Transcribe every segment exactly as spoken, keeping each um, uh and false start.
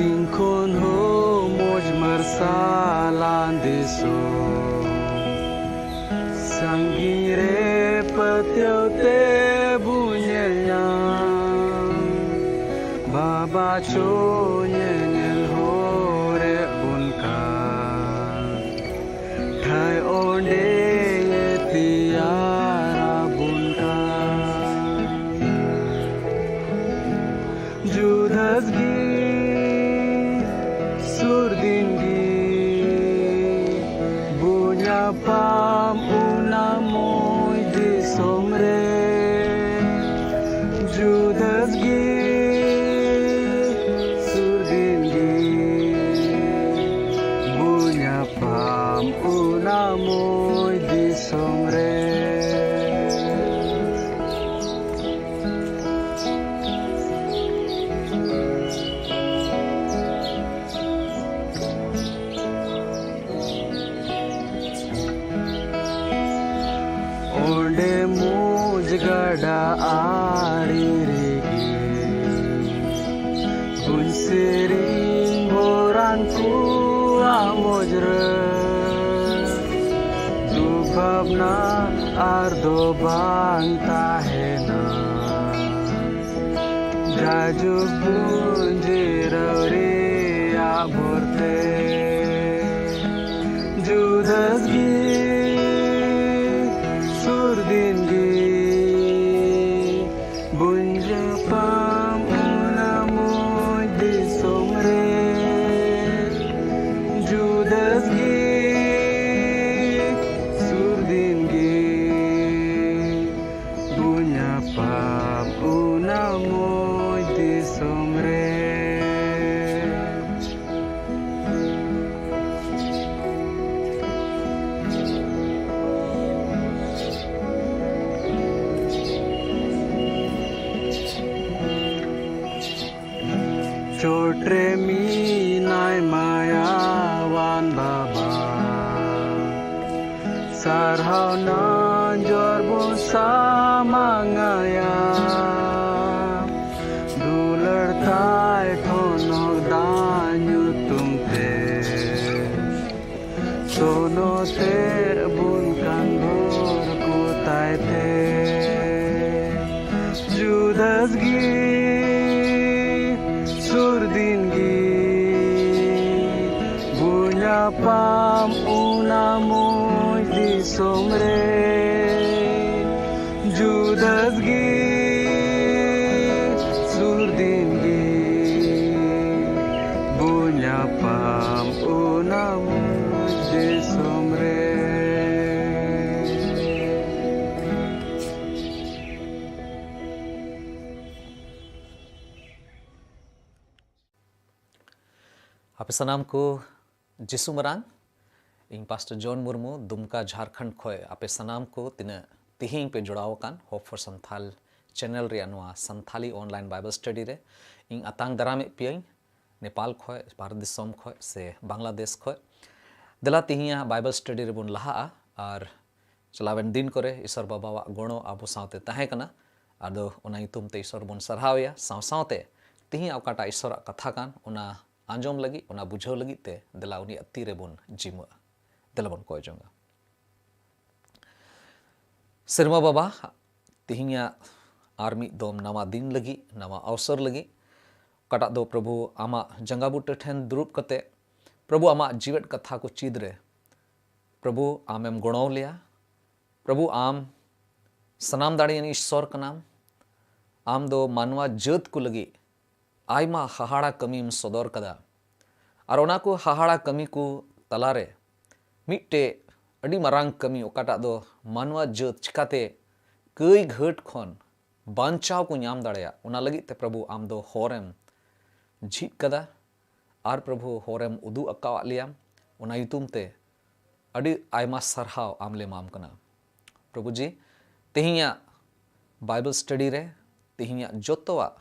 ᱤᱧ ᱠᱷᱚᱱ ᱦᱚᱸ ᱢᱚᱡᱽ ᱢᱟᱨᱥᱟᱞᱟᱱ ᱫᱤᱥᱚᱢ, ᱥᱟᱺᱜᱤᱧ ᱨᱮ ᱯᱟᱹᱛᱭᱟᱹᱣ ᱛᱮ ᱵᱚᱱ ᱧᱮᱞ ᱧᱟᱢ᱾ ᱵᱟᱵᱟ ᱪᱚ ᱧᱮᱧᱮᱞ ᱦᱚᱨᱮ ᱵᱚᱱ ᱠᱟᱱ, ᱴᱷᱟᱹᱭ ᱚᱸᱰᱮ ᱛᱮᱭᱟᱨ ᱟᱵᱚᱱ ᱠᱟᱱ᱾ ᱡᱩᱫᱟᱹᱥ ᱜᱮ ᱥᱩᱨ ᱫᱤᱱ ᱜᱮ ᱵᱚ ᱧᱟᱯᱟᱢ ᱚᱱᱟ ᱢᱚᱡᱽ ᱫᱤᱥᱚᱢ ᱨᱮ᱾ ᱡᱩᱫᱟᱹᱥ ᱜᱮ ᱥᱩᱨ ᱫᱤᱱ ᱜᱮ ᱵᱚ ᱧᱟᱯᱟᱢ ᱚᱱᱟ ᱢᱚᱡᱽ ᱫᱤᱥᱚᱢ ᱨᱮ᱾ ᱚᱸᱰᱮ ᱢᱚᱡᱽ ᱜᱟᱰᱟ ᱟᱲᱮ ᱨᱮᱜᱮ ᱵᱚᱱ ᱥᱮᱨᱮᱧ ᱵᱷᱚᱨᱟᱱ ᱠᱚᱣᱟᱜ ᱢᱚᱡᱽ ᱨᱮ᱾ ᱫᱩᱠ ᱵᱷᱟᱵᱽᱱᱟ ᱟᱨ ᱫᱚ ᱵᱟᱝ ᱛᱟᱦᱮᱱᱟ᱾ ᱡᱟᱭᱡᱩᱜᱽ ᱵᱚᱱ ᱡᱤᱨᱟᱹᱣ ᱨᱮᱭᱟᱜ ᱵᱷᱚᱨᱛᱮ᱾ ᱡᱩᱫᱟᱹᱥ ᱜᱮ ᱥᱩᱨ ᱫᱤᱱ ᱜᱮ ᱵᱚᱱ ᱧᱟᱯᱟᱢ ᱚᱱᱟ ᱢᱚᱡᱽ ᱫᱤᱥᱚᱢ ᱨᱮ᱾ ᱡᱩᱫᱟᱹᱥ ᱜᱮ ᱥᱩᱨ ᱫᱤᱱ ᱜᱮ ᱵᱚ ᱧᱟᱯᱟᱢ ᱚᱱᱟ ᱢᱚᱡᱽ ᱫᱤᱥᱚᱢ ᱨᱮ᱾ ᱪᱚᱴ ᱨᱮ ᱢᱮᱱᱟᱭ ᱢᱟᱭᱟᱣᱟᱱ ᱵᱟᱵᱟ, ᱥᱟᱨᱦᱟᱣ ᱱᱟᱡᱚᱨ ᱵᱚᱱ ᱥᱟᱢᱟᱝ ᱟᱭᱟ᱾ ᱫᱩᱞᱟᱹᱲ ᱛᱟᱭ ᱴᱷᱚᱱᱚᱠ ᱫᱟᱜ ᱫᱚᱱᱚ ᱛᱮ ᱵᱩᱱ ᱠᱟᱱ ᱵᱷᱳᱨ ᱠᱚ ᱛᱟᱭ ᱛᱮ᱾ ᱡᱩᱫᱟᱹᱥ ᱜᱮ ᱥᱩᱨ ᱫᱤᱱ ᱜᱮ ᱵᱚ ᱧᱟᱯᱟᱢ ᱚᱱᱟ ᱢᱚᱡᱽ ᱫᱤᱥᱚᱢ ᱨᱮ᱾ ᱡᱩᱫᱟᱹᱥ ᱜᱮ ᱥᱩᱨ ᱫᱤᱱ ᱜᱮ ᱵᱚ ᱧᱟᱯᱟᱢ ᱚᱱᱟ ᱢᱚᱡᱽ ᱫᱤᱥᱚᱢ ᱨᱮ᱾ ᱟᱯᱮ ᱥᱟᱱᱟᱢ ᱠᱚ ᱡᱤᱥᱩ ᱢᱟᱨᱟᱝ᱾ ᱤᱧ ᱯᱟᱥᱴᱚᱨ ᱡᱚᱱ ᱢᱩᱨᱢᱩ, ᱫᱩᱢᱠᱟ, ᱡᱷᱟᱨᱠᱷᱚᱸᱰ ᱠᱷᱚᱱ ᱟᱯᱮ ᱥᱟᱱᱟᱢ ᱠᱚ ᱛᱤᱱᱟᱹᱜ ᱛᱤᱦᱤᱧ ᱯᱮ ᱡᱚᱲᱟᱣ ᱟᱠᱟᱱ Hope for Santhal channel ᱨᱮᱭᱟᱜ ᱱᱚᱣᱟ ᱥᱟᱱᱛᱷᱟᱞᱤ online Bible study ᱨᱮ, ᱤᱧ ᱟᱛᱟᱝ ᱫᱟᱨᱟᱢᱮᱫ ᱯᱮᱭᱟᱹᱧ ᱱᱮᱯᱟᱞ ᱠᱷᱚᱱ, ᱵᱷᱟᱨᱚᱛ ᱫᱤᱥᱚᱢ ᱠᱷᱚᱱ ᱥᱮ ᱵᱟᱝᱞᱟᱫᱮᱥ ᱠᱷᱚᱱ᱾ ᱫᱮᱞᱟ ᱛᱤᱦᱤᱧᱟᱜ Bible study ᱨᱮᱵᱚᱱ ᱞᱟᱦᱟᱜᱼᱟ᱾ ᱟᱨ ᱪᱟᱞᱟᱣᱮᱱ ᱫᱤᱱ ᱠᱚᱨᱮ ᱤᱥᱚᱨ ᱵᱟᱵᱟᱣᱟᱜ ᱜᱚᱲᱚ ᱟᱵᱚ ᱥᱟᱶᱛᱮ ᱛᱟᱦᱮᱸ ᱠᱟᱱᱟ᱾ ᱟᱫᱚ ᱚᱱᱟ ᱧᱩᱛᱩᱢ ᱛᱮ ᱤᱥᱚᱨ ᱵᱚᱱ ᱥᱟᱨᱦᱟᱣᱮᱭᱟ᱾ ᱥᱟᱶ ᱥᱟᱶᱛᱮ ᱛᱤᱦᱤᱧ ᱚᱠᱟᱴᱟᱜ ᱤᱥᱚᱨᱟᱜ ᱠᱟᱛᱷᱟ ᱠᱟᱱ, ᱚᱱᱟ ᱟᱸᱡᱚᱢ ᱞᱟᱹᱜᱤᱫ, ᱚᱱᱟ ᱵᱩᱡᱷᱟᱹᱣ ᱞᱟᱹᱜᱤᱫ ᱛᱮ ᱫᱮᱞᱟ ᱩᱱᱤᱭᱟᱜ ᱛᱤ ᱨᱮᱵᱚᱱ ᱡᱤᱢᱟᱹᱜᱼᱟ᱾ ᱫᱮᱞᱟ ᱵᱚᱱ ᱠᱚᱭ ᱡᱚᱝᱟ᱾ ᱥᱮᱨᱢᱟ ᱵᱟᱵᱟ, ᱛᱤᱦᱤᱧᱟᱜ ᱟᱨ ᱢᱤᱫ ᱫᱚᱢ ᱱᱟᱣᱟ ᱫᱤᱱ ᱞᱟᱹᱜᱤᱫ, ᱱᱟᱣᱟ ᱚᱣᱥᱚᱨ ᱞᱟᱹᱜᱤᱫ, ᱚᱠᱟᱴᱟᱜ ᱫᱚ ᱯᱨᱚᱵᱷᱩ ᱟᱢᱟᱜ ᱡᱟᱸᱜᱟ ᱵᱩᱴᱟᱹ ᱴᱷᱮᱱ ᱫᱩᱲᱩᱵ ᱠᱟᱛᱮ ᱯᱨᱚᱵᱷᱩ ᱟᱢᱟᱜ ᱡᱤᱣᱮᱫ ᱠᱟᱛᱷᱟ ᱠᱚ ᱪᱮᱫ ᱨᱮ ᱯᱨᱚᱵᱷᱩ ᱟᱢᱮᱢ ᱜᱚᱲᱚ ᱞᱮᱭᱟ᱾ ᱯᱨᱚᱵᱷᱩ ᱟᱢ ᱥᱟᱱᱟᱢ ᱫᱟᱲᱮᱭᱟᱱ ᱤᱥᱥᱚᱨ ᱠᱟᱱᱟᱢ᱾ ᱟᱢ ᱫᱚ ᱢᱟᱱᱣᱟ ᱡᱟᱹᱛ ᱠᱚ ᱞᱟᱹᱜᱤᱫ ᱟᱭᱢᱟ ᱦᱟᱦᱟᱲᱟ ᱠᱟᱹᱢᱤᱢ ᱥᱚᱫᱚᱨ ᱠᱟᱫᱟ᱾ ᱟᱨ ᱚᱱᱟ ᱠᱚ ᱦᱟᱦᱟᱲᱟ ᱠᱟᱹᱢᱤ ᱠᱚ ᱛᱟᱞᱟᱨᱮ ᱢᱤᱫᱴᱮᱡ ᱟᱹᱰᱤ ᱢᱟᱨᱟᱝ ᱠᱟᱹᱢᱤ, ᱚᱠᱟᱴᱟᱜ ᱫᱚ ᱢᱟᱱᱣᱟ ᱡᱟᱹᱛ ᱪᱤᱠᱟᱛᱮ ᱠᱟᱹᱭ ᱜᱷᱟᱹᱴ ᱠᱷᱚᱱ ᱵᱟᱧᱪᱟᱣ ᱠᱚ ᱧᱟᱢ ᱫᱟᱲᱮᱭᱟᱜ, ᱚᱱᱟ ᱞᱟᱹᱜᱤᱫ ᱛᱮ ᱯᱨᱚᱵᱷᱩ ᱟᱢ ᱫᱚ ᱦᱚᱨᱮᱢ ᱡᱷᱤᱡ ᱠᱟᱫᱟ᱾ ᱟᱨ ᱯᱨᱚᱵᱷᱩ ᱦᱚᱨᱮᱢ ᱩᱫᱩᱜ ᱟᱠᱟᱣᱟᱫ ᱞᱮᱭᱟ᱾ ᱚᱱᱟ ᱧᱩᱛᱩᱢ ᱛᱮ ᱟᱹᱰᱤ ᱟᱭᱢᱟ ᱥᱟᱨᱦᱟᱣ ᱟᱢ ᱞᱮ ᱮᱢᱟᱢ ᱠᱟᱱᱟ᱾ ᱯᱨᱚᱵᱷᱩ ᱡᱤ, ᱛᱮᱦᱮᱧᱟᱜ Bible study ᱨᱮ, ᱛᱮᱦᱮᱧᱟᱜ ᱡᱚᱛᱚᱣᱟᱜ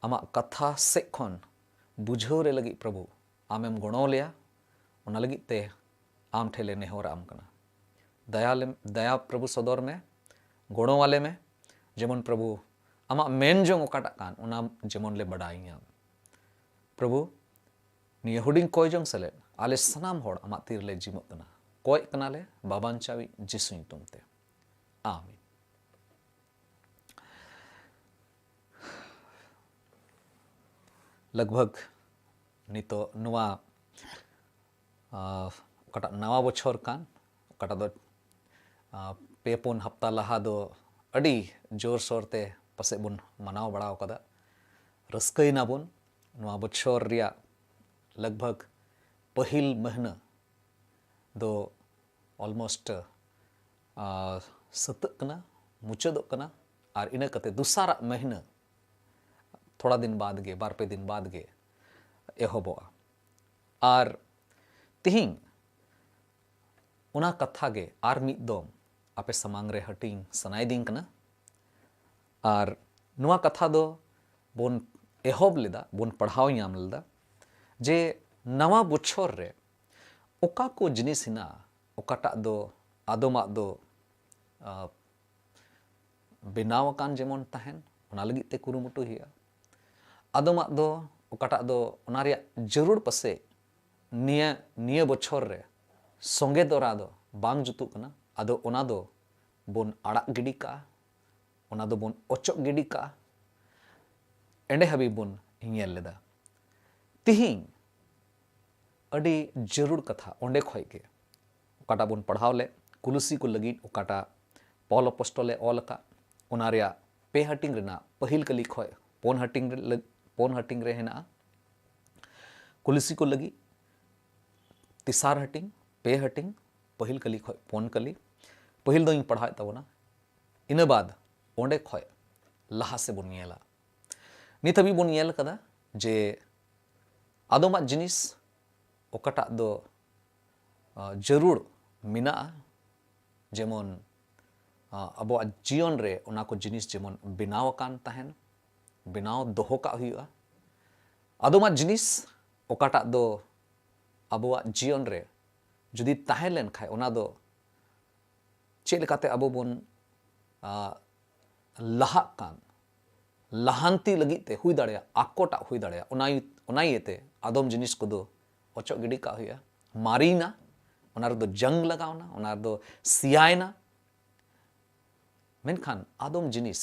ᱟᱢᱟᱜ ᱠᱟᱛᱷᱟ ᱥᱮᱫ ᱠᱷᱚᱱ ᱵᱩᱡᱷᱟᱹᱣ ᱨᱮ ᱞᱟᱹᱜᱤᱫ ᱯᱨᱚᱵᱷᱩ ᱟᱢᱮᱢ ᱜᱚᱲᱚ ᱞᱮᱭᱟ᱾ ᱚᱱᱟ ᱞᱟᱹᱜᱤᱫ ᱛᱮ ᱟᱢ ᱴᱷᱮᱱ ᱞᱮ ᱱᱮᱦᱚᱨ ᱟᱢ ᱠᱟᱱᱟ᱾ ᱫᱟᱭᱟ ᱞᱮᱢ, ᱫᱟᱭᱟ ᱯᱨᱚᱵᱷᱩ ᱥᱚᱫᱚᱨ ᱢᱮ, ᱜᱚᱲᱚ ᱟᱞᱮ ᱢᱮ, ᱡᱮᱢᱚᱱ ᱯᱨᱚᱵᱷᱩ ᱟᱢᱟᱜ ᱢᱮᱱ ᱡᱚᱝ ᱚᱠᱟᱴᱟᱜ ᱠᱟᱱ, ᱚᱱᱟ ᱡᱮᱢᱚᱱ ᱞᱮ ᱵᱟᱰᱟᱭ ᱧᱟᱢ᱾ ᱯᱨᱚᱵᱷᱩ, ᱱᱤᱭᱟᱹ ᱦᱩᱰᱤᱧ ᱠᱚᱭ ᱡᱚᱝ ᱥᱮᱞᱮᱫ ᱟᱞᱮ ᱥᱟᱱᱟᱢ ᱦᱚᱲ ᱟᱢᱟᱜ ᱛᱤ ᱨᱮᱞᱮ ᱡᱤᱢᱟᱹᱜ ᱠᱟᱱᱟ᱾ ᱠᱚᱭᱮᱜ ᱠᱟᱱᱟᱞᱮ ᱵᱟᱵᱟᱧᱪᱟᱣᱤᱡ ᱡᱤᱥᱩ ᱧᱩᱛᱩᱢ ᱛᱮ᱾ ᱟᱢᱮᱱ᱾ ᱞᱟᱜᱽᱵᱷᱟᱜᱽ ᱱᱤᱛᱚᱜ ᱱᱚᱣᱟ, ᱟᱸ, ᱚᱠᱟᱴᱟᱜ ᱱᱟᱣᱟ ᱵᱚᱪᱷᱚᱨ ᱠᱟᱱ, ᱚᱠᱟᱴᱟᱜ ᱫᱚ, ᱟᱸ, ᱯᱮ ᱯᱩᱱ ᱦᱟᱯᱛᱟ ᱞᱟᱦᱟ ᱫᱚ ᱟᱹᱰᱤ ᱡᱳᱨᱥᱳᱨ ᱛᱮ ᱯᱟᱥᱮᱡ ᱵᱚᱱ ᱢᱟᱱᱟᱣ ᱵᱟᱲᱟ ᱟᱠᱟᱫᱟ, ᱨᱟᱹᱥᱠᱟᱹᱭᱮᱱᱟ ᱵᱚᱱ᱾ ᱱᱚᱣᱟ ᱵᱚᱪᱷᱚᱨ ᱨᱮᱭᱟᱜ ᱞᱟᱜᱽᱵᱷᱟᱜᱽ ᱯᱟᱹᱦᱤᱞ ᱢᱟᱹᱦᱱᱟᱹ ᱫᱚ almost, ᱟᱸ, ᱥᱟᱹᱛᱟᱹᱜ ᱠᱟᱱᱟ, ᱢᱩᱪᱟᱹᱫᱚᱜ ᱠᱟᱱᱟ, ᱟᱨ ᱤᱱᱟᱹ ᱠᱟᱛᱮ ᱫᱚᱥᱟᱨᱟᱜ ᱢᱟᱹᱦᱱᱟᱹ ᱛᱷᱚᱲᱟ ᱫᱤᱱ ᱵᱟᱫᱽ ᱜᱮ, ᱵᱟᱨ ᱯᱮ ᱫᱤᱱ ᱵᱟᱫᱽ ᱜᱮ ᱮᱦᱚᱵᱚᱜᱼᱟ᱾ ᱟᱨ ᱛᱤᱦᱤᱧ ᱚᱱᱟ ᱠᱟᱛᱷᱟ ᱜᱮ ᱟᱨ ᱢᱤᱫ ᱫᱚᱢ ᱟᱯᱮ ᱥᱟᱢᱟᱝ ᱨᱮ ᱦᱟᱹᱴᱤᱧ ᱥᱟᱱᱟᱭᱮᱫᱤᱧ ᱠᱟᱱᱟ᱾ ᱟᱨ ᱱᱚᱣᱟ ᱠᱟᱛᱷᱟ ᱫᱚ ᱵᱚᱱ ᱮᱦᱚᱵ ᱞᱮᱫᱟ, ᱵᱚᱱ ᱯᱟᱲᱦᱟᱣ ᱧᱟᱢ ᱞᱮᱫᱟ ᱡᱮ ᱱᱟᱣᱟ ᱵᱚᱪᱷᱚᱨ ᱨᱮ ᱚᱠᱟ ᱠᱚ ᱡᱤᱱᱤᱥ ᱦᱮᱱᱟᱜᱼᱟ, ᱚᱠᱟᱴᱟᱜ ᱫᱚ ᱟᱫᱚᱢᱟᱜ ᱫᱚ, ᱟ, ᱵᱮᱱᱟᱣ ᱟᱠᱟᱱ ᱡᱮᱢᱚᱱ ᱛᱟᱦᱮᱱ, ᱚᱱᱟ ᱞᱟᱹᱜᱤᱫ ᱛᱮ ᱠᱩᱨᱩᱢᱩᱴᱩᱭ ᱦᱩᱭᱩᱜᱼᱟ᱾ ᱟᱫᱚᱢᱟᱜ ᱫᱚ ᱚᱠᱟᱴᱟᱜ ᱫᱚ ᱚᱱᱟ ᱨᱮᱭᱟᱜ ᱡᱟᱹᱨᱩᱲ ᱯᱟᱥᱮᱡ ᱱᱤᱭᱟᱹ, ᱱᱤᱭᱟᱹ ᱵᱚᱪᱷᱚᱨ ᱨᱮ ᱥᱚᱸᱜᱮ ᱫᱚᱨᱟ ᱫᱚ ᱵᱟᱝ ᱡᱩᱛᱩᱜ ᱠᱟᱱᱟ, ᱟᱫᱚ ᱚᱱᱟ ᱫᱚ ᱵᱚᱱ ᱟᱲᱟᱜ ᱜᱤᱰᱤ ᱠᱟᱜᱼᱟ, ᱚᱱᱟ ᱫᱚᱵᱚᱱ ᱚᱪᱚᱜ ᱜᱤᱰᱤ ᱠᱟᱜᱼᱟ᱾ ᱮᱸᱰᱮ ᱦᱟᱹᱵᱤᱡ ᱵᱚᱱ ᱧᱮᱞ ᱞᱮᱫᱟ᱾ ᱛᱤᱦᱤᱧ ᱟᱹᱰᱤ ᱡᱟᱹᱨᱩᱲ ᱠᱟᱛᱷᱟ ᱚᱸᱰᱮ ᱠᱷᱚᱡ ᱜᱮ, ᱚᱠᱟᱴᱟᱜ ᱵᱚᱱ ᱯᱟᱲᱦᱟᱣ ᱞᱮᱫ, ᱠᱩᱞᱩᱥᱤ ᱠᱚ ᱞᱟᱹᱜᱤᱫ ᱚᱠᱟᱴᱟᱜ ᱯᱚᱞ ᱟᱯᱚᱥᱴᱚᱞ ᱮ ᱚᱞ ᱟᱠᱟᱫ, ᱚᱱᱟ ᱨᱮᱭᱟᱜ ᱯᱮ ᱦᱟᱹᱴᱤᱧ ᱨᱮᱱᱟᱜ ᱯᱟᱹᱦᱤᱞ ᱠᱟᱹᱞᱤ ᱠᱷᱚᱡ ᱯᱩᱱ ᱦᱟᱹᱴᱤᱧ ᱨᱮ, ᱯᱩᱱ ᱦᱟᱹᱴᱤᱧ ᱨᱮ ᱦᱮᱱᱟᱜᱼᱟ᱾ ᱠᱩᱞᱩᱥᱤ ᱠᱚ ᱞᱟᱹᱜᱤᱫ ᱛᱮᱥᱟᱨ ᱦᱟᱹᱴᱤᱧ, ᱯᱮ ᱦᱟᱹᱴᱤᱧ, ᱯᱟᱹᱦᱤᱞ ᱠᱟᱹᱞᱤ ᱠᱷᱚᱡ ᱯᱩᱱ ᱠᱟᱹᱞᱤ᱾ ᱯᱟᱹᱦᱤᱞ ᱫᱚᱧ ᱯᱟᱲᱦᱟᱣᱮᱫ ᱛᱟᱵᱚᱱᱟ, ᱤᱱᱟᱹ ᱵᱟᱫ ᱚᱸᱰᱮ ᱠᱷᱚᱡ ᱞᱟᱦᱟ ᱥᱮᱫ ᱵᱚᱱ ᱧᱮᱞᱟ᱾ ᱱᱤᱛ ᱦᱟᱹᱵᱤᱡ ᱵᱚᱱ ᱧᱮᱞ ᱠᱟᱫᱟ ᱡᱮ ᱟᱫᱚᱢᱟᱜ ᱡᱤᱱᱤᱥ ᱚᱠᱟᱴᱟᱜ ᱫᱚ, ᱟ, ᱡᱟᱹᱨᱩᱲ ᱢᱮᱱᱟᱜᱼᱟ, ᱡᱮᱢᱚᱱ, ᱟ, ᱟᱵᱚᱣᱟᱜ ᱡᱤᱭᱚᱱ ᱨᱮ ᱚᱱᱟ ᱠᱚ ᱡᱤᱱᱤᱥ ᱡᱮᱢᱚᱱ ᱵᱮᱱᱟᱣ ᱟᱠᱟᱱ ᱛᱟᱦᱮᱱ, ᱵᱮᱱᱟᱣ ᱫᱚᱦᱚ ᱠᱟᱜ ᱦᱩᱭᱩᱜᱼᱟ᱾ ᱟᱫᱚᱢᱟᱜ ᱡᱤᱱᱤᱥ ᱚᱠᱟᱴᱟᱜ ᱫᱚ ᱟᱵᱚᱣᱟᱜ ᱡᱤᱭᱚᱱ ᱨᱮ ᱡᱩᱫᱤ ᱛᱟᱦᱮᱸ ᱞᱮᱱ ᱠᱷᱟᱡ, ᱚᱱᱟ ᱫᱚ ᱪᱮᱫ ᱞᱮᱠᱟᱛᱮ ᱟᱵᱚ ᱵᱚᱱ, ᱟ, ᱞᱟᱦᱟᱜ ᱠᱟᱱ, ᱞᱟᱦᱟᱱᱛᱤ ᱞᱟᱹᱜᱤᱫ ᱛᱮ ᱦᱩᱭ ᱫᱟᱲᱮᱭᱟᱜ, ᱟᱠᱚᱴᱟᱜ ᱦᱩᱭ ᱫᱟᱲᱮᱭᱟᱜ, ᱚᱱᱟ, ᱚᱱᱟ ᱤᱭᱟᱹᱛᱮ ᱟᱫᱚᱢ ᱡᱤᱱᱤᱥ ᱠᱚᱫᱚ ᱚᱪᱚᱜ ᱜᱤᱰᱤ ᱠᱟᱜ ᱦᱩᱭᱩᱜᱼᱟ᱾ ᱢᱟᱨᱮᱭᱮᱱᱟ, ᱚᱱᱟ ᱨᱮᱫᱚ ᱡᱟᱝ ᱞᱟᱜᱟᱣᱱᱟ, ᱚᱱᱟ ᱨᱮᱫᱚ ᱥᱮᱭᱟᱭᱮᱱᱟ᱾ ᱢᱮᱱᱠᱷᱟᱱ ᱟᱫᱚᱢ ᱡᱤᱱᱤᱥ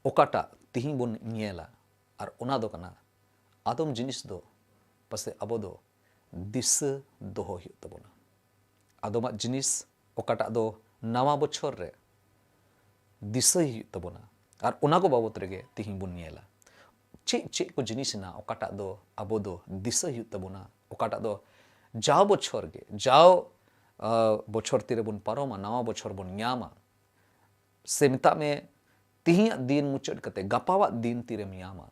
ᱚᱠᱟᱴᱟᱜ ᱛᱤᱦᱤᱧ ᱵᱚᱱ ᱧᱮᱞᱟ, ᱟᱨ ᱚᱱᱟ ᱫᱚ ᱠᱟᱱᱟ, ᱟᱫᱚᱢ ᱡᱤᱱᱤᱥ ᱫᱚ ᱯᱟᱥᱮᱡ ᱟᱵᱚ ᱫᱚ ᱫᱤᱥᱟᱹ ᱫᱚᱦᱚ ᱦᱩᱭᱩᱜ ᱛᱟᱵᱚᱱᱟ᱾ ᱟᱫᱚᱢᱟᱜ ᱡᱤᱱᱤᱥ ᱚᱠᱟᱴᱟᱜ ᱫᱚ ᱱᱟᱣᱟ ᱵᱚᱪᱷᱚᱨ ᱨᱮ ᱫᱤᱥᱟᱹᱭ ᱦᱩᱭᱩᱜ ᱛᱟᱵᱚᱱᱟ, ᱟᱨ ᱚᱱᱟ ᱠᱚ ᱵᱟᱵᱚᱛ ᱨᱮᱜᱮ ᱛᱤᱦᱤᱧ ᱵᱚᱱ ᱧᱮᱞᱟ᱾ ᱪᱮᱫ ᱪᱮᱫ ᱠᱚ ᱡᱤᱱᱤᱥ ᱦᱮᱱᱟᱜᱼᱟ ᱚᱠᱟᱴᱟᱜ ᱫᱚ ᱟᱵᱚ ᱫᱚ ᱫᱤᱥᱟᱹᱭ ᱦᱩᱭᱩᱜ ᱛᱟᱵᱚᱱᱟ, ᱚᱠᱟᱴᱟᱜ ᱫᱚ ᱡᱟᱣ ᱵᱚᱪᱷᱚᱨ ᱜᱮ, ᱡᱟᱣ, ᱟ, ᱵᱚᱪᱷᱚᱨ ᱛᱤᱨᱮᱵᱚᱱ ᱯᱟᱨᱚᱢᱟ, ᱱᱟᱣᱟ ᱵᱚᱪᱷᱚᱨ ᱵᱚᱱ ᱧᱟᱢᱟ, ᱥᱮ ᱢᱮᱛᱟᱜ ᱢᱮ, ᱛᱤᱦᱤᱧᱟᱜ ᱫᱤᱱ ᱢᱩᱪᱟᱹᱫ ᱠᱟᱛᱮ ᱜᱟᱯᱟᱣᱟᱜ ᱫᱤᱱ ᱛᱤᱨᱮᱢ ᱧᱟᱢᱟ,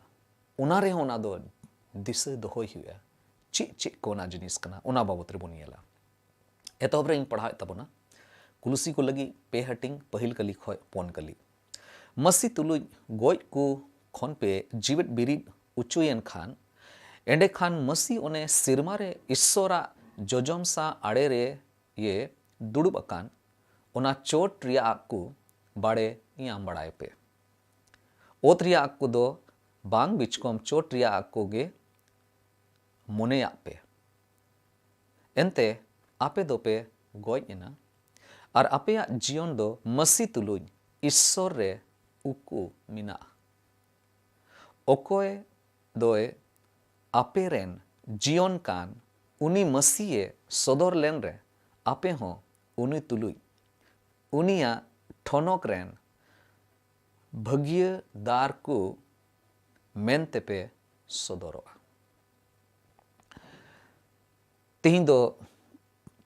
ᱚᱱᱟ ᱨᱮᱦᱚᱸ ᱚᱱᱟ ᱫᱚ ᱫᱤᱥᱟᱹ ᱫᱚᱦᱚᱭ ᱦᱩᱭᱩᱜᱼᱟ᱾ ᱪᱮᱫ ᱪᱮᱫ ᱠᱚ ᱚᱱᱟ ᱡᱤᱱᱤᱥ ᱠᱟᱱᱟ, ᱚᱱᱟ ᱵᱟᱵᱚᱛ ᱨᱮᱵᱚᱱ ᱧᱮᱞᱟ᱾ ᱮᱛᱚᱦᱚᱵ ᱨᱮ ᱤᱧ ᱯᱟᱲᱦᱟᱣᱮᱫ ᱛᱟᱵᱚᱱᱟ, ᱠᱩᱞᱩᱥᱤ ᱠᱚ ᱞᱟᱹᱜᱤᱫ ᱯᱮ ᱦᱟᱹᱴᱤᱧ, ᱯᱟᱹᱦᱤᱞ ᱠᱟᱹᱞᱤ ᱠᱷᱚᱱ ᱯᱩᱱ ᱠᱟᱹᱞᱤ᱾ ᱢᱟᱹᱥᱤ ᱛᱩᱞᱩᱡ ᱜᱚᱡ ᱠᱚ ᱠᱷᱚᱱ ᱯᱮ ᱡᱤᱣᱮᱫ ᱵᱤᱨᱤᱫ ᱚᱪᱚᱭᱮᱱ ᱠᱷᱟᱱ, ᱮᱸᱰᱮᱠᱷᱟᱱ ᱢᱟᱹᱥᱤ ᱚᱱᱮ ᱥᱮᱨᱢᱟ ᱨᱮ ᱤᱥᱥᱚᱨᱟᱜ ᱡᱚᱡᱚᱢ ᱥᱟ ᱟᱲᱮ ᱨᱮ ᱭᱮ ᱫᱩᱲᱩᱵ ᱟᱠᱟᱱ ᱚᱱᱟ ᱪᱚᱴ ᱨᱮᱭᱟᱜ ᱠᱚ ᱵᱟᱲᱮ ᱧᱟᱢ ᱵᱟᱲᱟᱭ ᱯᱮ᱾ ᱚᱛ ᱨᱮᱭᱟᱜ ᱠᱚᱫᱚ ᱵᱟᱝ, ᱵᱤᱪᱠᱚᱢ ᱪᱚᱴ ᱨᱮᱭᱟᱜ ᱠᱚᱜᱮ ᱢᱚᱱᱮᱭᱟᱜ ᱯᱮ᱾ ᱮᱱᱛᱮ ᱟᱯᱮ ᱫᱚᱯᱮ ᱜᱚᱡ ᱮᱱᱟ, ᱟᱨ ᱟᱯᱮᱭᱟᱜ ᱡᱤᱭᱚᱱ ᱫᱚ ᱢᱟᱹᱥᱤ ᱛᱩᱞᱩᱡ ᱤᱥᱥᱚᱨ ᱨᱮ ᱩᱠᱩ ᱢᱮᱱᱟᱜᱼᱟ᱾ ᱚᱠᱚᱭ ᱫᱚᱭ ᱟᱯᱮ ᱨᱮᱱ ᱡᱤᱭᱚᱱ ᱠᱟᱱ, ᱩᱱᱤ ᱢᱟᱹᱥᱤᱭᱮ ᱥᱚᱫᱚᱨ ᱞᱮᱱ ᱨᱮ ᱟᱯᱮ ᱦᱚᱸ ᱩᱱᱤ ᱛᱩᱞᱩᱡ ᱩᱱᱤᱭᱟᱜ ᱴᱷᱚᱱᱚᱠ ᱨᱮᱱ ᱵᱷᱟᱹᱜᱤᱭᱟᱹ ᱫᱟᱨ ᱠᱚ ᱢᱮᱱ ᱛᱮᱯᱮ ᱥᱚᱫᱚᱨᱚᱜᱼᱟ᱾ ᱛᱮᱦᱮᱧ ᱫᱚ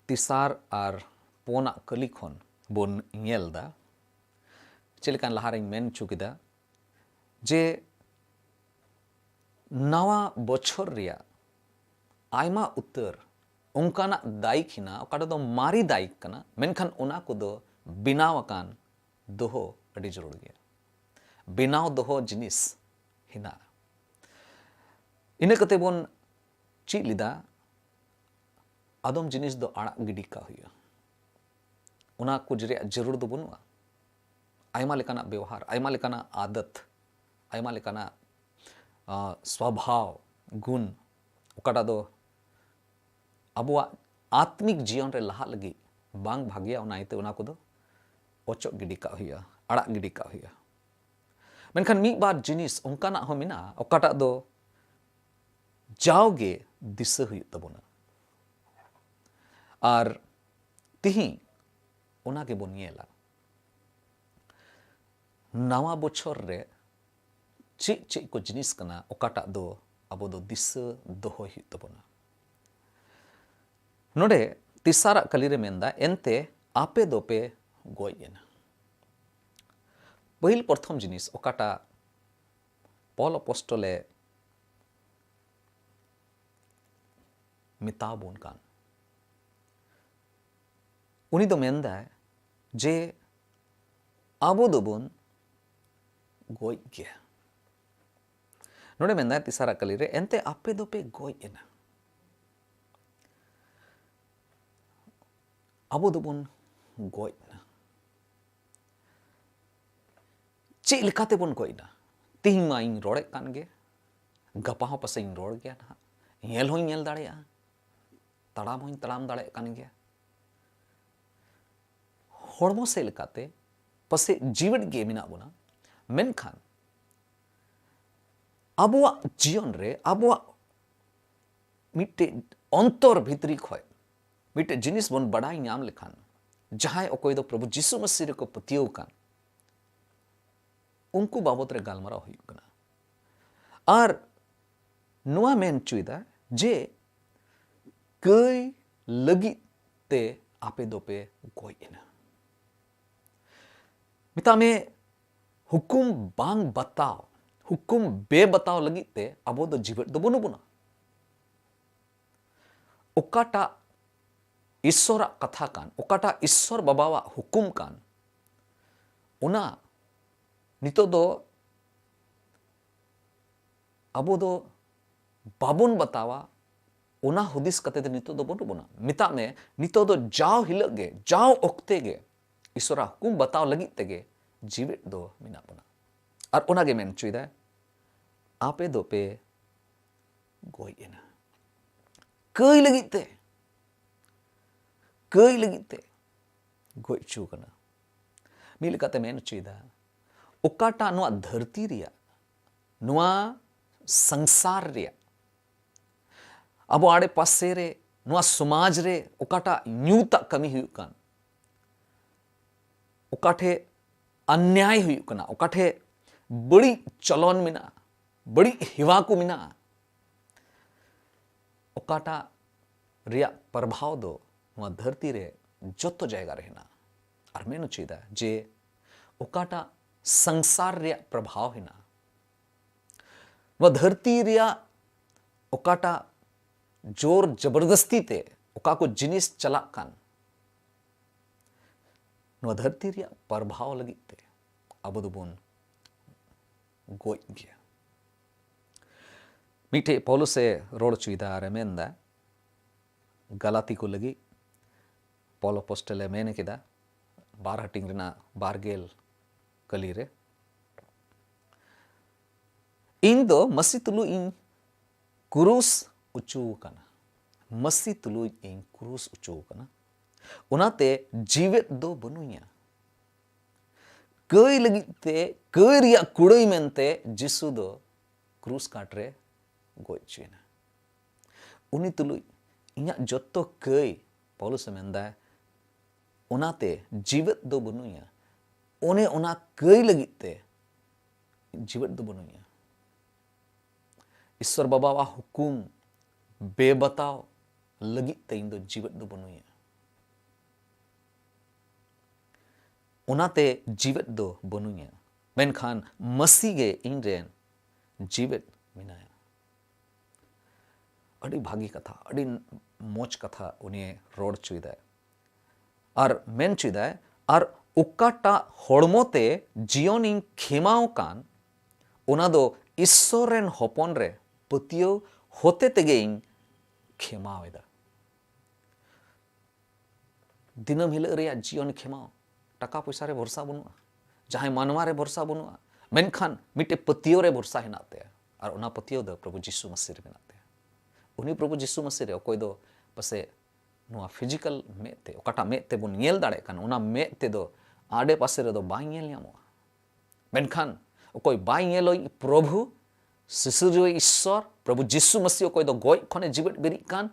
ᱛᱮᱥᱟᱨ ᱟᱨ ᱯᱩᱱᱟᱜ ᱠᱟᱹᱞᱤ ᱠᱷᱚᱱ ᱵᱚᱱ ᱧᱮᱞ ᱮᱫᱟ᱾ ᱪᱮᱫ ᱞᱮᱠᱟ ᱞᱟᱦᱟᱨᱮᱧ ᱢᱮᱱ ᱦᱚᱪᱚ ᱠᱮᱫᱟ ᱡᱮ ᱱᱟᱣᱟ ᱵᱚᱪᱷᱚᱨ ᱨᱮᱭᱟᱜ ᱟᱭᱢᱟ ᱩᱛᱟᱹᱨ ᱚᱱᱠᱟᱱᱟᱜ ᱫᱟᱭᱤᱠ ᱦᱮᱱᱟᱜᱼᱟ, ᱚᱠᱟ ᱨᱮᱫᱚ ᱢᱟᱨᱮ ᱫᱟᱭᱤᱠ ᱠᱟᱱᱟ, ᱢᱮᱱᱠᱷᱟᱱ ᱚᱱᱟ ᱠᱚᱫᱚ ᱵᱮᱱᱟᱣ ᱟᱠᱟᱱ ᱫᱚᱦᱚ ᱟᱹᱰᱤ ᱡᱟᱹᱨᱩᱲ ᱜᱮᱭᱟ᱾ ᱵᱮᱱᱟᱣ ᱫᱚᱦᱚ ᱡᱤᱱᱤᱥ ᱦᱮᱱᱟᱜᱼᱟ᱾ ᱤᱱᱟᱹ ᱠᱟᱛᱮ ᱵᱚᱱ ᱪᱮᱫ ᱞᱮᱫᱟ, ᱟᱫᱚᱢ ᱡᱤᱱᱤᱥ ᱫᱚ ᱟᱲᱟᱜ ᱜᱤᱰᱤ ᱠᱟᱜ ᱦᱩᱭᱩᱜᱼᱟ᱾ ᱚᱱᱟ ᱠᱚ ᱨᱮᱭᱟᱜ ᱡᱟᱹᱨᱩᱲ ᱫᱚ ᱵᱟᱹᱱᱩᱜᱼᱟ᱾ ᱟᱭᱢᱟ ᱞᱮᱠᱟᱱᱟᱜ ᱵᱮᱣᱦᱟᱨ, ᱟᱭᱢᱟ ᱞᱮᱠᱟᱱᱟᱜ ᱟᱫᱚᱛ, ᱟᱭᱢᱟ ᱞᱮᱠᱟᱱᱟᱜ, ᱟ, ᱥᱣᱟᱵᱷᱟᱣ, ᱜᱩᱱ, ᱚᱠᱟᱴᱟᱜ ᱫᱚ ᱟᱵᱚᱣᱟᱜ ᱟᱛᱢᱤᱠ ᱡᱤᱭᱚᱱ ᱨᱮ ᱞᱟᱦᱟᱜ ᱞᱟᱹᱜᱤᱫ ᱵᱟᱝ ᱵᱷᱟᱜᱮᱭᱟ, ᱚᱱᱟ ᱤᱭᱟᱹᱛᱮ ᱚᱱᱟ ᱠᱚᱫᱚ ᱚᱪᱚᱜ ᱜᱤᱰᱤ ᱠᱟᱜ ᱦᱩᱭᱩᱜᱼᱟ, ᱟᱲᱟᱜ ᱜᱤᱰᱤ ᱠᱟᱜ ᱦᱩᱭᱩᱜᱼᱟ᱾ ᱢᱮᱱᱠᱷᱟᱱ ᱢᱤᱫ ᱵᱟᱨ ᱡᱤᱱᱤᱥ ᱚᱱᱠᱟᱱᱟᱜ ᱦᱚᱸ ᱢᱮᱱᱟᱜᱼᱟ, ᱚᱠᱟᱴᱟᱜ ᱫᱚ ᱡᱟᱣᱜᱮ ᱫᱤᱥᱟᱹ ᱦᱩᱭᱩᱜ ᱛᱟᱵᱚᱱᱟ᱾ ᱟᱨ ᱛᱤᱦᱤᱧ ᱚᱱᱟ ᱜᱮᱵᱚᱱ ᱧᱮᱞᱟ, ᱱᱟᱣᱟ ᱵᱚᱪᱷᱚᱨ ᱨᱮ ᱪᱮᱫ ᱪᱮᱫ ᱠᱚ ᱡᱤᱱᱤᱥ ᱠᱟᱱᱟ, ᱚᱠᱟᱴᱟᱜ ᱫᱚ ᱟᱵᱚ ᱫᱚ ᱫᱤᱥᱟᱹ ᱫᱚᱦᱚᱭ ᱦᱩᱭᱩᱜ ᱛᱟᱵᱚᱱᱟ᱾ ᱱᱚᱰᱮ ᱛᱮᱥᱟᱨᱟᱜ ᱠᱟᱹᱞᱤ ᱨᱮ ᱢᱮᱱᱫᱟ, "ᱮᱱᱛᱮ ᱟᱯᱮ ᱫᱚᱯᱮ ᱜᱚᱡ ᱮᱱᱟ᱾" ᱯᱟᱹᱦᱤᱞ ᱯᱨᱚᱛᱷᱚᱢ ᱡᱤᱱᱤᱥ ᱚᱠᱟᱴᱟᱜ ᱯᱚᱞ ᱟᱯᱚᱥᱴᱚᱞᱮ ᱢᱮᱛᱟ ᱵᱚᱱ ᱠᱟᱱ, ᱩᱱᱤ ᱫᱚ ᱢᱮᱱᱫᱟᱭ ᱡᱮ ᱟᱵᱚ ᱫᱚᱵᱚᱱ ᱜᱚᱡ ᱜᱮᱭᱟ᱾ ᱱᱚᱰᱮ ᱢᱮᱱᱫᱟᱭ ᱛᱮᱥᱟᱨᱟᱜ ᱠᱟᱹᱞᱤ ᱨᱮ, "ᱮᱱᱛᱮ ᱟᱯᱮ ᱫᱚᱯᱮ ᱜᱚᱡ ᱮᱱᱟ᱾" ᱟᱵᱚ ᱫᱚᱵᱚᱱ ᱜᱚᱡ ᱮᱱᱟ᱾ ᱪᱮᱫ ᱞᱮᱠᱟᱛᱮᱵᱚᱱ ᱜᱚᱡ ᱮᱱᱟ? ᱛᱤᱦᱤᱧ ᱢᱟ ᱤᱧ ᱨᱚᱲᱮᱫ ᱠᱟᱱ ᱜᱮ, ᱜᱟᱯᱟ ᱦᱚᱸ ᱯᱟᱥᱮᱡ ᱤᱧ ᱨᱚᱲ ᱜᱮᱭᱟ ᱱᱟᱦᱟᱜ, ᱧᱮᱞ ᱦᱚᱸᱧ ᱧᱮᱞ ᱫᱟᱲᱮᱭᱟᱜᱼᱟ, ᱛᱟᱲᱟᱢ ᱦᱚᱸᱧ ᱛᱟᱲᱟᱢ ᱫᱟᱲᱮᱭᱟᱜ ᱠᱟᱱ ᱜᱮᱭᱟ᱾ ᱦᱚᱲᱢᱚ ᱥᱮᱫ ᱞᱮᱠᱟᱛᱮ ᱯᱟᱥᱮᱡ ᱡᱤᱣᱮᱫ ᱜᱮ ᱢᱮᱱᱟᱜ ᱵᱚᱱᱟ, ᱢᱮᱱᱠᱷᱟᱱ ᱟᱵᱚᱣᱟᱜ ᱡᱤᱭᱚᱱ ᱨᱮ ᱟᱵᱚᱣᱟᱜ ᱢᱤᱫᱴᱮᱡ ᱚᱱᱛᱚᱨ ᱵᱷᱤᱛᱨᱤ ᱠᱷᱚᱡ ᱢᱤᱫᱴᱮᱡ ᱡᱤᱱᱤᱥ ᱵᱚᱱ ᱵᱟᱰᱟᱭ ᱧᱟᱢ ᱞᱮᱠᱷᱟᱱ, ᱡᱟᱦᱟᱸᱭ ᱚᱠᱚᱭ ᱫᱚ ᱯᱨᱚᱵᱷᱩ ᱡᱤᱥᱩ ᱢᱟᱹᱥᱤ ᱨᱮᱠᱚ ᱯᱟᱹᱛᱭᱟᱹᱣ ᱟᱠᱟᱱ, ᱩᱱᱠᱩ ᱵᱟᱵᱚᱛ ᱨᱮ ᱜᱟᱞᱢᱟᱨᱟᱣ ᱦᱩᱭᱩᱜ ᱠᱟᱱᱟ᱾ ᱟᱨ ᱱᱚᱣᱟ ᱢᱮᱱ ᱦᱚᱪᱚᱭᱮᱫᱟ ᱡᱮ ᱠᱟᱹᱭ ᱞᱟᱹᱜᱤᱫ ᱛᱮ ᱟᱯᱮ ᱫᱚᱯᱮ ᱜᱚᱡ ᱮᱱᱟ᱾ ᱢᱮᱛᱟᱜ ᱢᱮ, ᱦᱩᱠᱩᱢ ᱵᱟᱝ ᱵᱟᱛᱟᱣ, ᱦᱩᱠᱩᱢ ᱵᱮ ᱵᱟᱛᱟᱣ ᱞᱟᱹᱜᱤᱫ ᱛᱮ ᱟᱵᱚ ᱫᱚ ᱡᱤᱣᱮᱫ ᱫᱚ ᱵᱟᱹᱱᱩᱜ ᱵᱚᱱᱟ᱾ ᱚᱠᱟᱴᱟᱜ ᱤᱥᱥᱚᱨᱟᱜ ᱠᱟᱛᱷᱟ ᱠᱟᱱ, ᱚᱠᱟᱴᱟᱜ ᱤᱥᱥᱚᱨ ᱵᱟᱵᱟᱣᱟᱜ ᱦᱩᱠᱩᱢ ᱠᱟᱱ, ᱚᱱᱟ ᱱᱤᱛᱚᱜ ᱫᱚ ᱟᱵᱚ ᱫᱚ ᱵᱟᱵᱚᱱ ᱵᱟᱛᱟᱣᱟ, ᱚᱱᱟ ᱦᱩᱫᱤᱥ ᱠᱟᱛᱮ ᱫᱚ ᱱᱤᱛᱚᱜ ᱫᱚ ᱵᱟᱹᱱᱩᱜ ᱵᱚᱱᱟ᱾ ᱢᱮᱛᱟᱜ ᱢᱮ, ᱱᱤᱛᱚᱜ ᱫᱚ ᱡᱟᱣ ᱦᱤᱞᱳᱜ ᱜᱮ, ᱡᱟᱣ ᱚᱠᱛᱮ ᱜᱮ ᱤᱥᱚᱨᱟᱜ ᱦᱩᱠᱩᱢ ᱵᱟᱛᱟᱣ ᱞᱟᱹᱜᱤᱫ ᱛᱮᱜᱮ ᱡᱤᱣᱮᱫ ᱫᱚ ᱢᱮᱱᱟᱜ ᱵᱚᱱᱟ᱾ ᱟᱨ ᱚᱱᱟ ᱜᱮ ᱢᱮᱱ ᱦᱚᱪᱚᱭᱮᱫᱟᱭ, ᱟᱯᱮ ᱫᱚᱯᱮ ᱜᱚᱡ ᱮᱱᱟ᱾ ᱠᱟᱹᱭ ᱞᱟᱹᱜᱤᱫ ᱛᱮ ᱠᱟᱹᱭ ᱞᱟᱹᱜᱤᱫ ᱛᱮ ᱜᱚᱡ ᱦᱚᱪᱚ ᱠᱟᱱᱟ᱾ ᱢᱤᱫ ᱞᱮᱠᱟᱛᱮ ᱢᱮᱱ ᱦᱚᱪᱚᱭᱮᱫᱟ, ᱚᱠᱟᱴᱟᱜ ᱱᱚᱣᱟ ᱫᱷᱟᱹᱨᱛᱤ ᱨᱮᱭᱟᱜ, ᱱᱚᱣᱟ ᱥᱚᱝᱥᱟᱨ ᱨᱮᱭᱟᱜ, ᱟᱵᱚ ᱟᱲᱮ ᱯᱟᱥᱮ ᱨᱮ, ᱱᱚᱣᱟ ᱥᱚᱢᱟᱡᱽ ᱨᱮ ᱚᱠᱟᱴᱟᱜ ᱧᱩᱛᱟᱜ ᱠᱟᱹᱢᱤ ᱦᱩᱭᱩᱜ ᱠᱟᱱ, ᱚᱠᱟ ᱴᱷᱮᱡ ᱚᱱᱱᱭᱟᱭ ᱦᱩᱭᱩᱜ ᱠᱟᱱᱟ, ᱚᱠᱟ ᱴᱷᱮᱡ ᱵᱟᱹᱲᱤᱡ ᱪᱚᱞᱚᱱ ᱢᱮᱱᱟᱜᱼᱟ, ᱵᱟᱹᱲᱤᱡ ᱦᱮᱣᱟ ᱠᱚ ᱢᱮᱱᱟᱜᱼᱟ, ᱚᱠᱟᱴᱟᱜ ᱨᱮᱭᱟᱜ ᱯᱨᱚᱵᱷᱟᱣ ᱫᱚ ᱱᱚᱣᱟ ᱫᱷᱟᱹᱨᱛᱤ ᱨᱮ ᱡᱚᱛᱚ ᱡᱟᱭᱜᱟ ᱨᱮ ᱦᱮᱱᱟᱜᱼᱟ᱾ ᱟᱨ ᱢᱮᱱ ᱦᱚᱪᱚᱭᱮᱫᱟ ᱡᱮ ᱚᱠᱟᱴᱟᱜ ᱥᱚᱝᱥᱟᱨ ᱨᱮᱭᱟᱜ ᱯᱨᱚᱵᱷᱟᱣ ᱦᱮᱱᱟᱜᱼᱟ, ᱱᱚᱣᱟ ᱫᱷᱟᱹᱨᱛᱤ ᱨᱮᱭᱟᱜ ᱚᱠᱟᱴᱟᱜ ᱡᱳᱨ ᱡᱚᱵᱚᱨᱫᱚᱥᱛᱤ ᱛᱮ ᱚᱠᱟ ᱠᱚ ᱡᱤᱱᱤᱥ ᱪᱟᱞᱟᱜ ᱠᱟᱱ, ᱱᱚᱣᱟ ᱫᱷᱟᱹᱨᱛᱤ ᱨᱮᱭᱟᱜ ᱯᱨᱚᱵᱷᱟᱣ ᱞᱟᱹᱜᱤᱫ ᱛᱮ ᱟᱵᱚ ᱫᱚᱵᱚᱱ ᱜᱚᱡ ᱜᱮᱭᱟ᱾ ᱢᱤᱫᱴᱮᱡ ᱯᱚᱞᱚᱥ ᱮ ᱨᱚᱲ ᱦᱚᱪᱚᱭᱮᱫᱟ ᱟᱨ ᱮ ᱢᱮᱱᱫᱟ, ᱜᱟᱞᱟᱛᱤ ᱠᱚ ᱞᱟᱹᱜᱤᱫ ᱯᱚᱞ ᱟᱯᱚᱥᱴᱚᱞ ᱮ ᱢᱮᱱ ᱠᱮᱫᱟ, ᱵᱟᱨ ᱦᱟᱹᱴᱤᱧ ᱨᱮᱱᱟᱜ ᱵᱟᱨ ᱜᱮᱞ ᱠᱟᱹᱞᱤ ᱨᱮ, "ᱤᱧ ᱫᱚ ᱢᱟᱹᱥᱤ ᱛᱩᱞᱩᱡ ᱤᱧ ᱠᱨᱩᱥ ᱚᱪᱚ ᱟᱠᱟᱱᱟ, ᱢᱟᱹᱥᱤ ᱛᱩᱞᱩᱡ ᱤᱧ ᱠᱨᱩᱥ ᱚᱪᱚ ᱟᱠᱟᱱᱟ, ᱚᱱᱟᱛᱮ ᱡᱤᱣᱮᱫ ᱫᱚ ᱵᱟᱹᱱᱩᱧᱟ᱾" ᱠᱟᱹᱭ ᱞᱟᱹᱜᱤᱫ ᱛᱮ, ᱠᱟᱹᱭ ᱨᱮᱭᱟᱜ ᱠᱩᱲᱟᱹᱭ ᱢᱮᱱᱛᱮ ᱡᱤᱥᱩ ᱫᱚ ᱠᱨᱩᱥ ᱠᱟᱴ ᱨᱮ ᱜᱚᱡ ᱦᱚᱪᱚᱭᱮᱱᱟ᱾ ᱩᱱᱤ ᱛᱩᱞᱩᱡ ᱤᱧᱟᱹᱜ ᱡᱚᱛᱚ ᱠᱟᱹᱭ, ᱯᱚᱞᱚᱥ ᱮ ᱢᱮᱱᱫᱟ, ᱚᱱᱟᱛᱮ ᱡᱤᱣᱮᱫ ᱫᱚ ᱵᱟᱹᱱᱩᱧᱟ᱾ ᱚᱱᱮ ᱚᱱᱟ ᱠᱟᱹᱭ ᱞᱟᱹᱜᱤᱫ ᱛᱮ ᱡᱤᱣᱮᱫ ᱫᱚ ᱵᱟᱹᱱᱩᱧᱟ᱾ ᱤᱥᱥᱚᱨ ᱵᱟᱵᱟᱣᱟᱜ ᱦᱩᱠᱩᱢ ᱵᱮᱵᱟᱛᱟᱣ ᱞᱟᱹᱜᱤᱫ ᱛᱮ ᱤᱧ ᱫᱚ ᱡᱤᱣᱮᱫ ᱫᱚ ᱵᱟᱹᱱᱩᱧᱟ᱾ ᱚᱱᱟᱛᱮ ᱡᱤᱣᱮᱫ ᱫᱚ ᱵᱟᱹᱱᱩᱧᱟ, ᱢᱮᱱᱠᱷᱟᱱ ᱢᱟᱹᱥᱤ ᱜᱮ ᱤᱧ ᱨᱮᱱ ᱡᱤᱣᱮᱫ ᱢᱮᱱᱟᱭᱟ᱾ ᱟᱹᱰᱤ ᱵᱷᱟᱹᱜᱤ ᱠᱟᱛᱷᱟ, ᱟᱹᱰᱤ ᱢᱚᱡᱽ ᱠᱟᱛᱷᱟ ᱩᱱᱤ ᱨᱚᱲ ᱦᱚᱪᱚᱭᱮᱫᱟᱭ᱾ ᱟᱨ ᱢᱮᱱ ᱦᱚᱪᱚᱭᱮᱫᱟᱭ, ᱟᱨ ᱚᱠᱟᱴᱟᱜ ᱦᱚᱲᱢᱚ ᱛᱮ ᱡᱤᱭᱚᱱᱤᱧ ᱠᱷᱮᱢᱟᱣ ᱠᱟᱱ, ᱚᱱᱟ ᱫᱚ ᱤᱥᱥᱚᱨ ᱨᱮᱱ ᱦᱚᱯᱚᱱ ᱨᱮ ᱯᱟᱹᱛᱭᱟᱹᱣ ᱦᱚᱛᱮ ᱛᱮᱜᱮᱧ ᱠᱷᱮᱢᱟᱣ ᱮᱫᱟ᱾ ᱫᱤᱱᱟᱹᱢ ᱦᱤᱞᱳᱜ ᱨᱮᱭᱟᱜ ᱡᱤᱭᱚᱱ ᱠᱷᱮᱢᱟᱣ, ᱴᱟᱠᱟ ᱯᱚᱭᱥᱟ ᱨᱮ ᱵᱷᱚᱨᱥᱟ ᱵᱟᱹᱱᱩᱜᱼᱟ, ᱡᱟᱦᱟᱸᱭ ᱢᱟᱱᱣᱟ ᱨᱮ ᱵᱷᱚᱨᱥᱟ ᱵᱟᱹᱱᱩᱜᱼᱟ, ᱢᱮᱱᱠᱷᱟᱱ ᱢᱤᱫᱴᱮᱡ ᱯᱟᱹᱛᱭᱟᱹᱣ ᱨᱮ ᱵᱷᱚᱨᱥᱟ ᱦᱮᱱᱟᱜ ᱛᱟᱭᱟ, ᱟᱨ ᱚᱱᱟ ᱯᱟᱹᱛᱭᱟᱹᱣ ᱫᱚ ᱯᱨᱚᱵᱷᱩ ᱡᱤᱥᱩ ᱢᱟᱹᱥᱤ ᱨᱮ ᱢᱮᱱᱟᱜ ᱛᱟᱭᱟ᱾ ᱩᱱᱤ ᱯᱨᱚᱵᱷᱩ ᱡᱤᱥᱩ ᱢᱟᱹᱥᱤ ᱨᱮ ᱚᱠᱚᱭ ᱫᱚ ᱯᱟᱥᱮ ᱱᱚᱣᱟ ᱯᱷᱤᱡᱤᱠᱟᱞ ᱢᱮᱫ ᱛᱮ, ᱚᱠᱟᱴᱟᱜ ᱢᱮᱫ ᱛᱮᱵᱚᱱ ᱧᱮᱞ ᱫᱟᱲᱮᱭᱟᱜ ᱠᱟᱱ, ᱚᱱᱟ ᱢᱮᱫ ᱛᱮᱫᱚ ᱟᱰᱮ ᱯᱟᱥᱮ ᱨᱮᱫᱚ ᱵᱟᱭ ᱧᱮᱞ ᱧᱟᱢᱚᱜᱼᱟ᱾ ᱢᱮᱱᱠᱷᱟᱱ ᱚᱠᱚᱭ ᱵᱟᱭ ᱧᱮᱞᱚᱜ ᱯᱨᱚᱵᱷᱩ, ᱥᱤᱥᱤᱨᱡᱟᱹᱣᱤᱡ ᱤᱥᱥᱚᱨ, ᱯᱨᱚᱵᱷᱩ ᱡᱤᱥᱩ ᱢᱟᱹᱥᱤ ᱚᱠᱚᱭ ᱫᱚ ᱜᱚᱡ ᱠᱷᱚᱱᱮ ᱡᱤᱣᱮᱫ ᱵᱮᱨᱮᱫ ᱠᱟᱱ,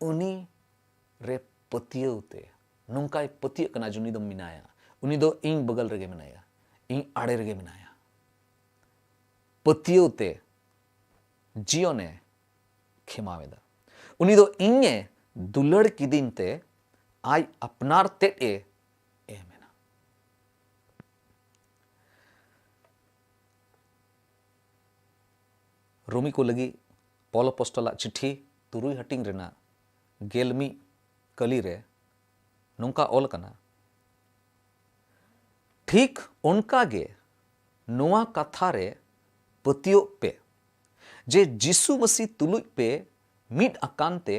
ᱩᱱᱤ ᱨᱮ ᱯᱟᱹᱛᱭᱟᱹᱣ ᱛᱮ, ᱱᱚᱝᱠᱟᱭ ᱯᱟᱹᱛᱭᱟᱹᱜ ᱠᱟᱱᱟ ᱡᱮ ᱩᱱᱤ ᱫᱚ ᱢᱮᱱᱟᱭᱟ, ᱩᱱᱤ ᱫᱚ ᱤᱧ ᱵᱟᱜᱟᱞ ᱨᱮᱜᱮ ᱢᱮᱱᱟᱭᱟ, ᱤᱧ ᱟᱲᱮ ᱨᱮᱜᱮ ᱢᱮᱱᱟᱭᱟ᱾ ᱯᱟᱹᱛᱭᱟᱹᱣ ᱛᱮ ᱡᱤᱭᱚᱱᱮ ᱠᱷᱮᱢᱟᱣ ᱮᱫᱟ᱾ ᱩᱱᱤ ᱫᱚ ᱤᱧᱮ ᱫᱩᱞᱟᱹᱲ ᱠᱤᱫᱤᱧ ᱛᱮ ᱟᱡ ᱟᱯᱱᱟᱨ ᱛᱮᱫ ᱮ ᱮᱢ ᱮᱱᱟ᱾ ᱨᱳᱢᱤ ᱠᱚ ᱞᱟᱹᱜᱤᱫ ᱯᱚᱞ ᱟᱯᱚᱥᱴᱚᱞᱟᱜ ᱪᱤᱴᱷᱤ ᱛᱩᱨᱩᱭ ᱦᱟᱹᱴᱤᱧ ᱨᱮᱱᱟᱜ ᱜᱮᱞ ᱢᱤᱫ ᱠᱟᱹᱞᱤ ᱨᱮ ᱱᱚᱝᱠᱟ ᱚᱞ ᱟᱠᱟᱱᱟ, ᱴᱷᱤᱠ ᱚᱱᱠᱟ ᱜᱮ ᱱᱚᱣᱟ ᱠᱟᱛᱷᱟ ᱨᱮ ᱯᱟᱹᱛᱭᱟᱹᱜ ᱯᱮ ᱡᱮ ᱡᱤᱥᱩ ᱢᱟᱹᱥᱤ ᱛᱩᱞᱩᱡ ᱯᱮ ᱢᱤᱫ ᱟᱠᱟᱱ ᱛᱮ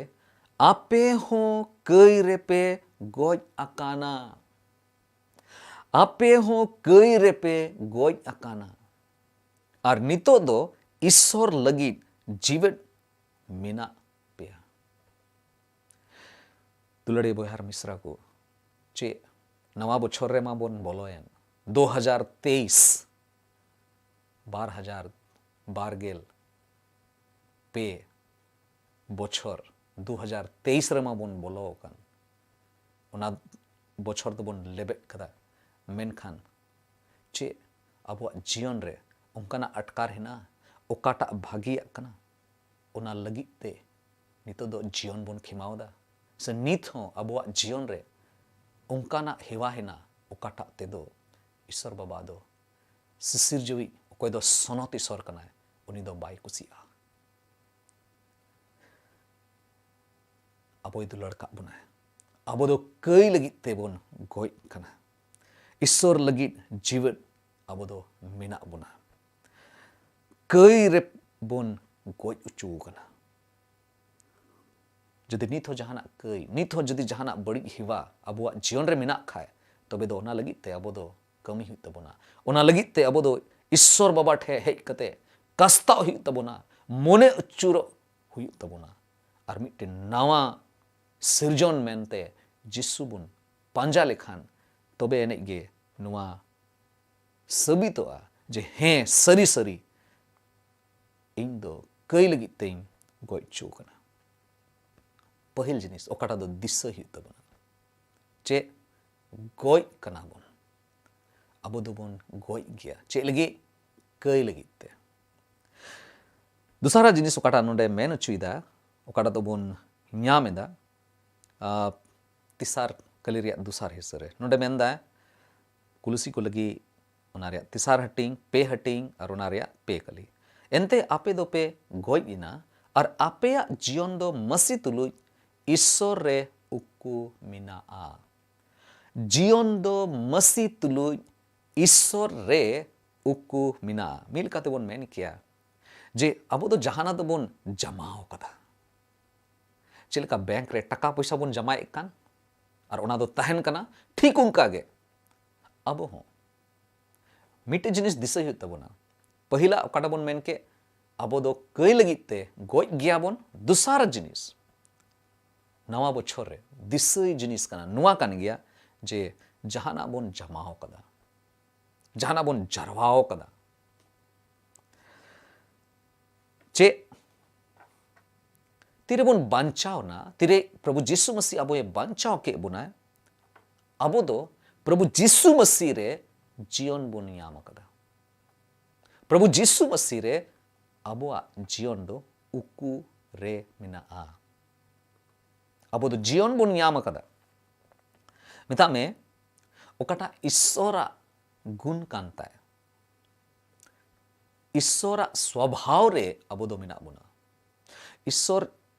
ᱟᱯᱮ ᱦᱚᱸ ᱠᱟᱹᱭ ᱨᱮᱯᱮ ᱜᱚᱡ ᱟᱠᱟᱱᱟ᱾ ᱟᱯᱮ ᱦᱚᱸ ᱠᱟᱹᱭ ᱨᱮᱯᱮ ᱜᱚᱡ ᱟᱠᱟᱱᱟ᱾ ᱟᱨ ᱱᱤᱛᱚᱜ ᱫᱚ ᱤᱥᱥᱚᱨ ᱞᱟᱹᱜᱤᱫ ᱡᱤᱣᱮᱫ ᱢᱮᱱᱟᱜ ᱯᱮᱭᱟ᱾ ᱫᱩᱞᱟᱹᱲᱤᱭᱟᱹ ᱵᱚᱭᱦᱟ ᱟᱨ ᱢᱤᱥᱨᱟ ᱠᱚ, ᱪᱮᱫ ᱱᱟᱣᱟ ᱵᱚᱪᱷᱚᱨ ᱨᱮᱢᱟ ᱵᱚᱱ ᱵᱚᱞᱚᱭᱮᱱ, ᱫᱩ ᱦᱟᱡᱟᱨ ᱛᱮᱭᱤᱥ, ᱵᱟᱨ ᱦᱟᱡᱟᱨ ᱵᱟᱨ ᱜᱮᱞ ᱯᱮ ᱵᱚᱪᱷᱚᱨ, ᱫᱩ ᱦᱟᱡᱟᱨ ᱛᱮᱭᱤᱥ ᱨᱮᱢᱟ ᱵᱚᱱ ᱵᱚᱞᱚ ᱟᱠᱟᱱ, ᱚᱱᱟ ᱵᱚᱪᱷᱚᱨ ᱫᱚᱵᱚᱱ ᱞᱮᱵᱮᱫ ᱠᱟᱫᱟ᱾ ᱢᱮᱱᱠᱷᱟᱱ ᱪᱮᱫ ᱟᱵᱚᱣᱟᱜ ᱡᱤᱭᱚᱱ ᱨᱮ ᱚᱱᱠᱟᱱᱟᱜ ᱟᱴᱠᱟᱨ ᱦᱮᱱᱟᱜᱼᱟ, ᱚᱠᱟᱴᱟᱜ ᱵᱷᱟᱹᱜᱤᱭᱟᱜ ᱠᱟᱱᱟ, ᱚᱱᱟ ᱞᱟᱹᱜᱤᱫ ᱛᱮ ᱱᱤᱛᱚᱜ ᱫᱚ ᱡᱤᱭᱚᱱ ᱵᱚᱱ ᱠᱷᱮᱢᱟᱣ ᱮᱫᱟ? ᱥᱮ ᱱᱤᱛ ᱦᱚᱸ ᱟᱵᱚᱣᱟᱜ ᱡᱤᱭᱚᱱ ᱨᱮ ᱚᱱᱠᱟᱱᱟᱜ ᱦᱮᱣᱟ ᱦᱮᱱᱟᱜᱼᱟ, ᱚᱠᱟᱴᱟᱜ ᱛᱮᱫᱚ ᱤᱥᱚᱨ ᱵᱟᱵᱟ ᱫᱚ, ᱥᱤᱥᱤᱨᱡᱟᱹᱣᱤᱡ, ᱚᱠᱚᱭ ᱫᱚ ᱥᱚᱱᱚᱛ ᱤᱥᱚᱨ ᱠᱟᱱᱟᱭ, ᱩᱱᱤ ᱫᱚ ᱵᱟᱭ ᱠᱩᱥᱤᱜᱼᱟ? ᱟᱵᱚᱭ ᱫᱩᱞᱟᱹᱲ ᱠᱟᱜ ᱵᱚᱱᱟᱭ᱾ ᱟᱵᱚ ᱫᱚ ᱠᱟᱹᱭ ᱞᱟᱹᱜᱤᱫ ᱛᱮᱵᱚᱱ ᱜᱚᱡ ᱠᱟᱱᱟ᱾ ᱤᱥᱚᱨ ᱞᱟᱹᱜᱤᱫ ᱡᱤᱣᱮᱫ ᱟᱵᱚ ᱫᱚ ᱢᱮᱱᱟᱜ ᱵᱚᱱᱟ᱾ ᱠᱟᱹᱭ ᱨᱮᱵᱚᱱ ᱜᱚᱡ ᱚᱪᱚ ᱟᱠᱟᱱᱟ᱾ ᱡᱩᱫᱤ ᱱᱤᱛ ᱦᱚᱸ ᱡᱟᱦᱟᱱᱟᱜ ᱠᱟᱹᱭ, ᱱᱤᱛ ᱦᱚᱸ ᱡᱩᱫᱤ ᱡᱟᱦᱟᱱᱟᱜ ᱵᱟᱹᱲᱤᱡ ᱦᱮᱣᱟ ᱟᱵᱚᱣᱟᱜ ᱡᱤᱭᱚᱱ ᱨᱮ ᱢᱮᱱᱟᱜ ᱠᱷᱟᱡ, ᱛᱚᱵᱮ ᱫᱚ ᱚᱱᱟ ᱞᱟᱹᱜᱤᱫ ᱛᱮ ᱟᱵᱚ ᱫᱚ ᱠᱟᱹᱢᱤ ᱦᱩᱭᱩᱜ ᱛᱟᱵᱚᱱᱟ᱾ ᱚᱱᱟ ᱞᱟᱹᱜᱤᱫ ᱛᱮ ᱟᱵᱚ ᱫᱚ ᱤᱥᱥᱚᱨ ᱵᱟᱵᱟ ᱴᱷᱮᱱ ᱦᱮᱡ ᱠᱟᱛᱮ ᱠᱟᱥᱛᱟᱣ ᱦᱩᱭᱩᱜ ᱛᱟᱵᱚᱱᱟ, ᱢᱚᱱᱮ ᱟᱹᱪᱩᱨᱚᱜ ᱦᱩᱭᱩᱜ ᱛᱟᱵᱚᱱᱟ, ᱟᱨ ᱢᱤᱫᱴᱮᱱ ᱱᱟᱣᱟ ᱥᱤᱨᱡᱚᱱ ᱢᱮᱱᱛᱮ ᱡᱤᱥᱩ ᱵᱚᱱ ᱯᱟᱸᱡᱟ ᱞᱮᱠᱷᱟᱱ, ᱛᱚᱵᱮ ᱮᱱᱮᱡ ᱜᱮ ᱱᱚᱣᱟ ᱥᱟᱹᱵᱤᱛᱚᱜᱼᱟ ᱡᱮ ᱦᱮᱸ, ᱥᱟᱹᱨᱤ ᱥᱟᱹᱨᱤ ᱤᱧ ᱫᱚ ᱠᱟᱹᱭ ᱞᱟᱹᱜᱤᱫ ᱛᱮᱧ ᱜᱚᱡ ᱦᱚᱪᱚ ᱠᱟᱱᱟ᱾ ᱯᱟᱹᱦᱤᱞ ᱡᱤᱱᱤᱥ ᱚᱠᱟᱴᱟᱜ ᱫᱚ ᱫᱤᱥᱟᱹ ᱦᱩᱭᱩᱜ ᱛᱟᱵᱚᱱᱟ, ᱪᱮᱫ ᱜᱚᱡ ᱠᱟᱱᱟ ᱵᱚᱱ᱾ ᱟᱵᱚ ᱫᱚᱵᱚᱱ ᱜᱚᱡ ᱜᱮᱭᱟ᱾ ᱪᱮᱫ ᱞᱟᱹᱜᱤᱫ? ᱠᱟᱹᱭ ᱞᱟᱹᱜᱤᱫ ᱛᱮ᱾ ᱫᱚᱥᱟᱨᱟᱜ ᱡᱤᱱᱤᱥ ᱚᱠᱟᱴᱟᱜ ᱱᱚᱰᱮ ᱢᱮᱱ ᱦᱚᱪᱚᱭᱮᱫᱟ, ᱚᱠᱟᱴᱟᱜ ᱫᱚᱵᱚᱱ ᱧᱟᱢ ᱮᱫᱟ, ᱟᱨ ᱛᱮᱥᱟᱨ ᱠᱟᱹᱞᱤ ᱨᱮᱭᱟᱜ ᱫᱚᱥᱟᱨ ᱦᱤᱥᱟᱹ ᱨᱮ ᱱᱚᱰᱮ ᱢᱮᱱᱫᱟᱭ, ᱠᱩᱞᱩᱥᱤ ᱠᱚ ᱞᱟᱹᱜᱤᱫ ᱚᱱᱟ ᱨᱮᱭᱟᱜ ᱛᱮᱥᱟᱨ ᱦᱟᱹᱴᱤᱧ, ᱯᱮ ᱦᱟᱹᱴᱤᱧ ᱟᱨ ᱚᱱᱟ ᱨᱮᱭᱟᱜ ᱯᱮ ᱠᱟᱹᱞᱤ᱾ ᱮᱱᱛᱮ ᱟᱯᱮ ᱫᱚᱯᱮ ᱜᱚᱡ ᱮᱱᱟ ᱟᱨ ᱟᱯᱮᱭᱟᱜ ᱡᱤᱭᱚᱱ ᱫᱚ ᱢᱟᱹᱥᱤ ᱛᱩᱞᱩᱡ ᱤᱥᱥᱚᱨ ᱨᱮ ᱩᱠᱩ ᱢᱮᱱᱟᱜᱼᱟ᱾ ᱡᱤᱭᱚᱱ ᱫᱚ ᱢᱟᱹᱥᱤ ᱛᱩᱞᱩᱡ ᱤᱥᱥᱚᱨ ᱨᱮ ᱩᱠᱩ ᱢᱮᱱᱟᱜᱼᱟ᱾ ᱢᱤᱫ ᱞᱮᱠᱟᱛᱮᱵᱚᱱ ᱢᱮᱱ ᱠᱮᱭᱟ ᱡᱮ ᱟᱵᱚ ᱫᱚ ᱡᱟᱦᱟᱱᱟᱜ ᱫᱚᱵᱚᱱ ᱡᱟᱢᱟᱣ ᱠᱟᱫᱟ᱾ ᱪᱮᱫ ᱞᱮᱠᱟ ᱵᱮᱝᱠ ᱨᱮ ᱴᱟᱠᱟ ᱯᱚᱭᱥᱟ ᱵᱚᱱ ᱡᱟᱢᱟᱭᱮᱫ ᱠᱟᱱ ᱟᱨ ᱚᱱᱟ ᱫᱚ ᱛᱟᱦᱮᱱ ᱠᱟᱱᱟ, ᱴᱷᱤᱠ ᱚᱱᱠᱟ ᱜᱮ ᱟᱵᱚ ᱦᱚᱸ ᱢᱤᱫᱴᱮᱡ ᱡᱤᱱᱤᱥ ᱫᱤᱥᱟᱹᱭ ᱦᱩᱭᱩᱜ ᱛᱟᱵᱚᱱᱟ᱾ ᱯᱟᱹᱦᱤᱞᱟᱜ ᱚᱠᱟᱴᱟᱜ ᱵᱚᱱ ᱢᱮᱱ ᱠᱮᱫ, ᱟᱵᱚ ᱫᱚ ᱠᱟᱹᱭ ᱞᱟᱹᱜᱤᱫ ᱛᱮ ᱜᱚᱡ ᱜᱮᱭᱟᱵᱚᱱ᱾ ᱫᱚᱥᱟᱨ ᱡᱤᱱᱤᱥ, ᱱᱟᱣᱟ ᱵᱚᱪᱷᱚᱨ ᱨᱮ ᱫᱤᱥᱟᱹᱭ ᱡᱤᱱᱤᱥ ᱠᱟᱱᱟ, ᱱᱚᱣᱟ ᱠᱟᱱ ᱜᱮᱭᱟ ᱡᱮ ᱡᱟᱦᱟᱱᱟᱜ ᱵᱚᱱ ᱡᱟᱢᱟᱣ ᱠᱟᱫᱟ, ᱡᱟᱦᱟᱱᱟᱜ ᱵᱚᱱ ᱡᱟᱨᱣᱟᱣ ᱠᱟᱫᱟ᱾ ᱪᱮᱫ? ᱛᱤᱨᱮᱵᱚᱱ ᱵᱟᱧᱪᱟᱣᱱᱟ, ᱛᱤᱨᱮ ᱯᱨᱚᱵᱷᱩ ᱡᱤᱥᱩ ᱢᱟᱹᱥᱤ ᱟᱵᱚᱭ ᱵᱟᱧᱪᱟᱣ ᱠᱮᱫ ᱵᱚᱱᱟ, ᱟᱵᱚ ᱫᱚ ᱯᱨᱚᱵᱷᱩ ᱡᱤᱥᱩ ᱢᱟᱹᱥᱤ ᱨᱮ ᱡᱤᱭᱚᱱ ᱵᱚᱱ ᱧᱟᱢ ᱟᱠᱟᱫᱟ᱾ ᱯᱨᱚᱵᱷᱩ ᱡᱤᱥᱩ ᱢᱟᱹᱥᱤ ᱨᱮ ᱟᱵᱚᱣᱟᱜ ᱡᱤᱭᱚᱱ ᱫᱚ ᱩᱠᱩ ᱨᱮ ᱢᱮᱱᱟᱜᱼᱟ᱾ ᱟᱵᱚ ᱫᱚ ᱡᱤᱭᱚᱱ ᱵᱚᱱ ᱧᱟᱢ ᱟᱠᱟᱫᱟ᱾ ᱢᱮᱛᱟᱜ ᱢᱮ, ᱚᱠᱟᱴᱟᱜ ᱤᱥᱥᱚᱨᱟᱜ ᱜᱩᱱ ᱠᱟᱱ ᱛᱟᱭ, ᱤᱥᱥᱚᱨᱟᱜ ᱥᱣᱟᱵᱷᱟᱣ ᱨᱮ ᱟᱵᱚ ᱫᱚ ᱢᱮᱱᱟᱜ ᱵᱚᱱᱟ᱾ ᱤᱥᱥᱚᱨ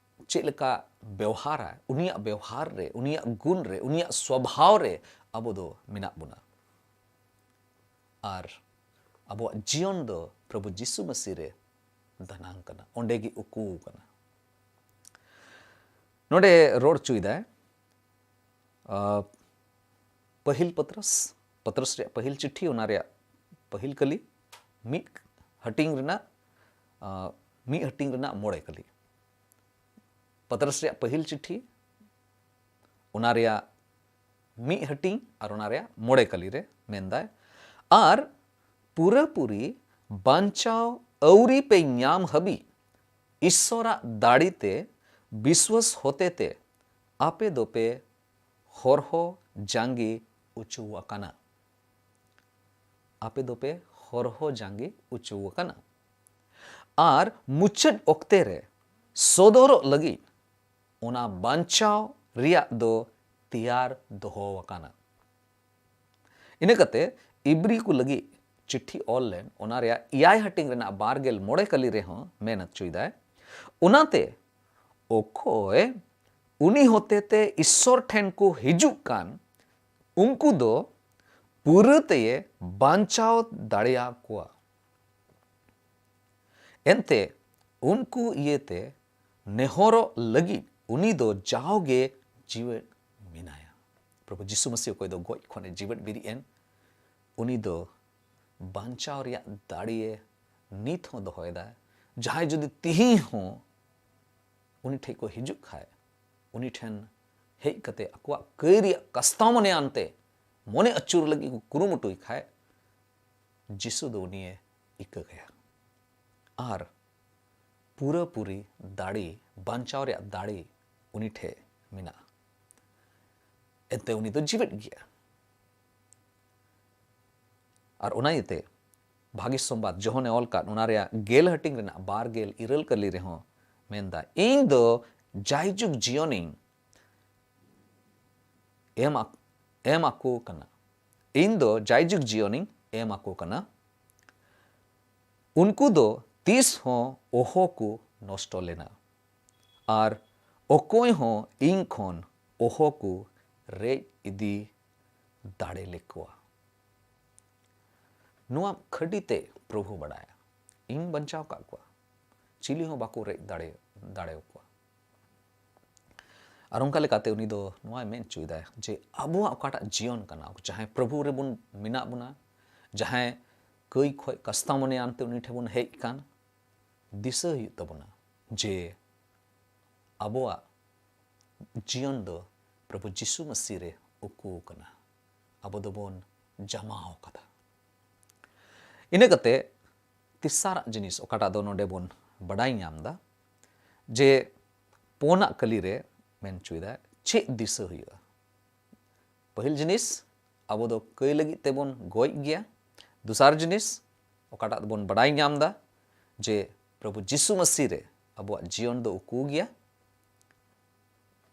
ᱪᱮᱫ ᱞᱮᱠᱟ ᱵᱮᱣᱦᱟᱨᱟ, ᱩᱱᱤᱭᱟᱜ ᱵᱮᱣᱦᱟᱨ ᱨᱮ, ᱩᱱᱤᱭᱟᱜ ᱜᱩᱱ ᱨᱮ, ᱩᱱᱤᱭᱟᱜ ᱥᱣᱟᱵᱷᱟᱣ ᱨᱮ ᱟᱵᱚ ᱫᱚ ᱢᱮᱱᱟᱜ ᱵᱚᱱᱟ᱾ ᱟᱨ ᱟᱵᱚᱣᱟᱜ ᱡᱤᱭᱚᱱ ᱫᱚ ᱯᱨᱚᱵᱷᱩ ᱡᱤᱥᱩ ᱢᱟᱹᱥᱤ ᱨᱮ ᱫᱟᱱᱟᱝ ᱠᱟᱱᱟ, ᱚᱸᱰᱮ ᱜᱮ ᱩᱠᱩ ᱠᱟᱱᱟ᱾ ᱱᱚᱰᱮ ᱨᱚᱲ ᱦᱚᱪᱚᱭᱮᱫᱟᱭ, ᱟᱸ, ᱯᱟᱹᱦᱤᱞ ᱯᱚᱛᱨᱚᱥ, ᱯᱚᱛᱨᱚᱥ ᱨᱮᱭᱟᱜ ᱯᱟᱹᱦᱤᱞ ᱪᱤᱴᱷᱤ, ᱚᱱᱟ ᱨᱮᱭᱟᱜ ᱯᱟᱹᱦᱤᱞ ᱠᱟᱹᱞᱤ, ᱢᱤᱫ ᱦᱟᱹᱴᱤᱧ ᱨᱮᱱᱟᱜ, ᱟᱸ, ᱢᱤᱫ ᱦᱟᱹᱴᱤᱧ ᱨᱮᱱᱟᱜ ᱢᱚᱬᱮ ᱠᱟᱹᱞᱤ᱾ ᱯᱚᱛᱨᱚᱥ ᱨᱮᱭᱟᱜ ᱯᱟᱹᱦᱤᱞ ᱪᱤᱴᱷᱤ, ᱚᱱᱟ ᱨᱮᱭᱟᱜ ᱢᱤᱫ ᱦᱟᱹᱴᱤᱧ ᱟᱨ ᱚᱱᱟ ᱨᱮᱭᱟᱜ ᱢᱚᱬᱮ ᱠᱟᱹᱞᱤ ᱨᱮ ᱢᱮᱱᱫᱟᱭ, ᱟᱨ ᱯᱩᱨᱟᱹᱯᱩᱨᱤ ᱵᱟᱧᱪᱟᱣ ᱟᱹᱣᱨᱤ ᱯᱮ ᱧᱟᱢ ᱦᱟᱹᱵᱤᱡ ᱤᱥᱥᱚᱨᱟᱜ ᱫᱟᱲᱮ ᱛᱮ ᱵᱤᱥᱣᱟᱥ ᱦᱚᱛᱮᱛᱮ ᱟᱯᱮ ᱫᱚᱯᱮ ᱦᱚᱨᱦᱚ ᱡᱟᱸᱜᱮ ᱚᱪᱚ ᱟᱠᱟᱱᱟ᱾ ᱟᱯᱮ ᱫᱚᱯᱮ ᱦᱚᱨᱦᱚ ᱡᱟᱸᱜᱮ ᱚᱪᱚ ᱟᱠᱟᱱᱟ᱾ ᱟᱨ ᱢᱩᱪᱟᱹᱫ ᱚᱠᱛᱮ ᱨᱮ ᱥᱚᱫᱚᱨᱚᱜ ᱞᱟᱹᱜᱤᱫ ᱚᱱᱟ ᱵᱟᱧᱪᱟᱣ ᱨᱮᱭᱟᱜ ᱫᱚ ᱛᱮᱭᱟᱨ ᱫᱚᱦᱚ ᱟᱠᱟᱱᱟ᱾ ᱤᱱᱟᱹ ᱠᱟᱛᱮ ᱤᱵᱨᱤ ᱠᱚ ᱞᱟᱹᱜᱤᱫ ᱪᱤᱴᱷᱤ ᱚᱞ ᱞᱮᱱ ᱚᱱᱟ ᱨᱮᱭᱟᱜ ᱮᱭᱟᱭ ᱦᱟᱹᱴᱤᱧ ᱨᱮᱱᱟᱜ ᱵᱟᱨ ᱜᱮᱞ ᱢᱚᱬᱮ ᱠᱟᱹᱞᱤ ᱨᱮᱦᱚᱸ ᱢᱮᱱ ᱦᱚᱪᱚᱭᱮᱫᱟᱭ, ᱚᱱᱟᱛᱮ ᱚᱠᱚᱭ ᱩᱱᱤ ᱦᱚᱛᱮᱛᱮ ᱤᱥᱥᱚᱨ ᱴᱷᱮᱱ ᱠᱚ ᱦᱤᱡᱩᱜ ᱠᱟᱱ, ᱩᱱᱠᱩ ᱫᱚ ᱯᱩᱨᱟᱹ ᱛᱮᱭᱮ ᱵᱟᱧᱪᱟᱣ ᱫᱟᱲᱮᱭᱟ ᱠᱚᱣᱟ᱾ ᱮᱱᱛᱮ ᱩᱱᱠᱩ ᱤᱭᱟᱹᱛᱮ ᱱᱮᱦᱚᱨᱚᱜ ᱞᱟᱹᱜᱤᱫ ᱩᱱᱤ ᱫᱚ ᱡᱟᱣᱜᱮ ᱡᱤᱣᱮᱫ ᱢᱮᱱᱟᱭᱟ᱾ ᱯᱨᱚᱵᱷᱩ ᱡᱤᱥᱩ ᱢᱟᱹᱥᱤᱦ ᱚᱠᱚᱭ ᱫᱚ ᱜᱚᱡ ᱠᱷᱚᱱᱮ ᱡᱤᱣᱮᱫ ᱵᱮᱨᱮᱫ ᱮᱱ, ᱩᱱᱤ ᱫᱚ ᱵᱟᱧᱪᱟᱣ ᱨᱮᱭᱟᱜ ᱫᱟᱲᱮ ᱱᱤᱛ ᱦᱚᱸ ᱫᱚᱦᱚᱭᱮᱫᱟᱭ᱾ ᱡᱟᱦᱟᱸᱭ ᱡᱩᱫᱤ ᱛᱤᱦᱤᱧ ᱦᱚᱸ ᱩᱱᱤ ᱴᱷᱮᱱ ᱠᱚ ᱦᱤᱡᱩᱜ ᱠᱷᱟᱡ, ᱩᱱᱤ ᱴᱷᱮᱱ ᱦᱮᱡ ᱠᱟᱛᱮ ᱟᱠᱚᱣᱟᱜ ᱠᱟᱹᱭ ᱨᱮᱭᱟᱜ ᱠᱟᱥᱛᱟᱣ ᱢᱚᱱᱮ ᱟᱱᱛᱮ ᱢᱚᱱᱮ ᱟᱹᱪᱩᱨ ᱞᱟᱹᱜᱤᱫ ᱠᱚ ᱠᱩᱨᱩᱢᱩᱴᱩᱭ ᱠᱷᱟᱡ, ᱡᱤᱥᱩ ᱫᱚ ᱩᱱᱤᱭᱮ ᱤᱠᱟᱹ ᱠᱟᱭᱟ᱾ ᱟᱨ ᱯᱩᱨᱟᱹᱯᱩᱨᱤ ᱫᱟᱲᱮ, ᱵᱟᱧᱪᱟᱣ ᱨᱮᱭᱟᱜ ᱫᱟᱲᱮ ᱩᱱᱤ ᱴᱷᱮᱡ ᱢᱮᱱᱟᱜᱼᱟ᱾ ᱮᱱᱛᱮ ᱩᱱᱤ ᱫᱚ ᱡᱤᱣᱮᱫ ᱜᱮᱭᱟ᱾ ᱟᱨ ᱚᱱᱟ ᱤᱭᱟᱹᱛᱮ ᱵᱷᱟᱹᱜᱤ ᱥᱚᱢᱵᱟᱫ ᱡᱚᱦᱚᱱᱮ ᱚᱞ ᱠᱟᱫ, ᱚᱱᱟ ᱨᱮᱭᱟᱜ ᱜᱮᱞ ᱦᱟᱹᱴᱤᱧ ᱨᱮᱱᱟᱜ ᱵᱟᱨ ᱜᱮᱞ ᱤᱨᱟᱹᱞ ᱠᱟᱹᱞᱤ ᱨᱮᱦᱚᱸ ᱢᱮᱱᱫᱟ, ᱤᱧ ᱫᱚ ᱡᱟᱭᱡᱩᱜᱽ ᱡᱤᱭᱚᱱᱤᱧ ᱮᱢ ᱟᱠ-, ᱮᱢ ᱟᱠᱚ ᱠᱟᱱᱟ᱾ ᱤᱧ ᱫᱚ ᱡᱟᱭᱡᱩᱜᱽ ᱡᱤᱭᱚᱱᱤᱧ ᱮᱢ ᱟᱠᱚ ᱠᱟᱱᱟ᱾ ᱩᱱᱠᱩ ᱫᱚ ᱛᱤᱥ ᱦᱚᱸ ᱚᱦᱚ ᱠᱚ ᱱᱚᱥᱴᱚ ᱞᱮᱱᱟ, ᱟᱨ ᱚᱠᱚᱭ ᱦᱚᱸ ᱤᱧ ᱠᱷᱚᱱ ᱚᱦᱚ ᱠᱚ ᱨᱮᱡ ᱤᱫᱤ ᱫᱟᱲᱮ ᱞᱮᱠᱚᱣᱟ᱾ ᱱᱚᱣᱟ ᱠᱷᱟᱹᱰᱤ ᱛᱮ ᱯᱨᱚᱵᱷᱩ ᱵᱟᱲᱟᱭᱟ, ᱤᱧ ᱵᱟᱧᱪᱟᱣ ᱠᱟᱜ ᱠᱚᱣᱟ, ᱪᱤᱞᱤ ᱦᱚᱸ ᱵᱟᱠᱚ ᱨᱮᱡ ᱫᱟᱲᱮ, ᱫᱟᱲᱮᱭᱟᱠᱚᱣᱟ᱾ ᱟᱨ ᱚᱱᱠᱟ ᱞᱮᱠᱟᱛᱮ ᱩᱱᱤ ᱫᱚ ᱱᱚᱣᱟᱭ ᱢᱮᱱ ᱦᱚᱪᱚᱭᱮᱫᱟ ᱡᱮ ᱟᱵᱚᱣᱟᱜ ᱚᱠᱟᱴᱟᱜ ᱡᱤᱭᱚᱱ ᱠᱟᱱᱟ, ᱡᱟᱦᱟᱸᱭ ᱯᱨᱚᱵᱷᱩ ᱨᱮᱵᱚᱱ ᱢᱮᱱᱟᱜ ᱵᱚᱱᱟ, ᱡᱟᱦᱟᱸᱭ ᱠᱟᱹᱭ ᱠᱷᱚᱡ ᱠᱟᱥᱛᱟ ᱢᱚᱱᱮ ᱟᱱᱛᱮ ᱩᱱᱤ ᱴᱷᱮᱱ ᱵᱚᱱ ᱦᱮᱡ ᱟᱠᱟᱱ, ᱫᱤᱥᱟᱹ ᱦᱩᱭᱩᱜ ᱛᱟᱵᱚᱱᱟ ᱡᱮ ᱟᱵᱚᱣᱟᱜ ᱡᱤᱭᱚᱱ ᱫᱚ ᱯᱨᱚᱵᱷᱩ ᱡᱤᱥᱩ ᱢᱟᱹᱥᱤ ᱨᱮ ᱩᱠᱩ ᱟᱠᱟᱱᱟ᱾ ᱟᱵᱚ ᱫᱚᱵᱚᱱ ᱡᱟᱢᱟᱣ ᱟᱠᱟᱫᱟ᱾ ᱤᱱᱟᱹ ᱠᱟᱛᱮ ᱛᱮᱥᱟᱨᱟᱜ ᱡᱤᱱᱤᱥ ᱚᱠᱟᱴᱟᱜ ᱫᱚ ᱱᱚᱰᱮ ᱵᱚᱱ ᱵᱟᱰᱟᱭ ᱧᱟᱢ ᱮᱫᱟ ᱡᱮ ᱯᱳᱱᱟᱜ ᱠᱟᱹᱞᱤ ᱨᱮ ᱢᱮᱱ ᱦᱚᱪᱚᱭᱮᱫᱟ ᱪᱮᱫ ᱫᱤᱥᱟᱹ ᱦᱩᱭᱩᱜᱼᱟ᱾ ᱯᱟᱹᱦᱤᱞ ᱡᱤᱱᱤᱥ, ᱟᱵᱚ ᱫᱚ ᱠᱟᱹᱭ ᱞᱟᱹᱜᱤᱫ ᱛᱮᱵᱚᱱ ᱜᱚᱡ ᱜᱮᱭᱟ᱾ ᱫᱚᱥᱟᱨ ᱡᱤᱱᱤᱥ, ᱚᱠᱟᱴᱟᱜ ᱫᱚᱵᱚᱱ ᱵᱟᱰᱟᱭ ᱧᱟᱢ ᱮᱫᱟ ᱡᱮ ᱯᱨᱚᱵᱷᱩ ᱡᱤᱥᱩ ᱢᱟᱹᱥᱤ ᱨᱮ ᱟᱵᱚᱣᱟᱜ ᱡᱤᱭᱚᱱ ᱫᱚ ᱩᱠᱩ ᱜᱮᱭᱟ,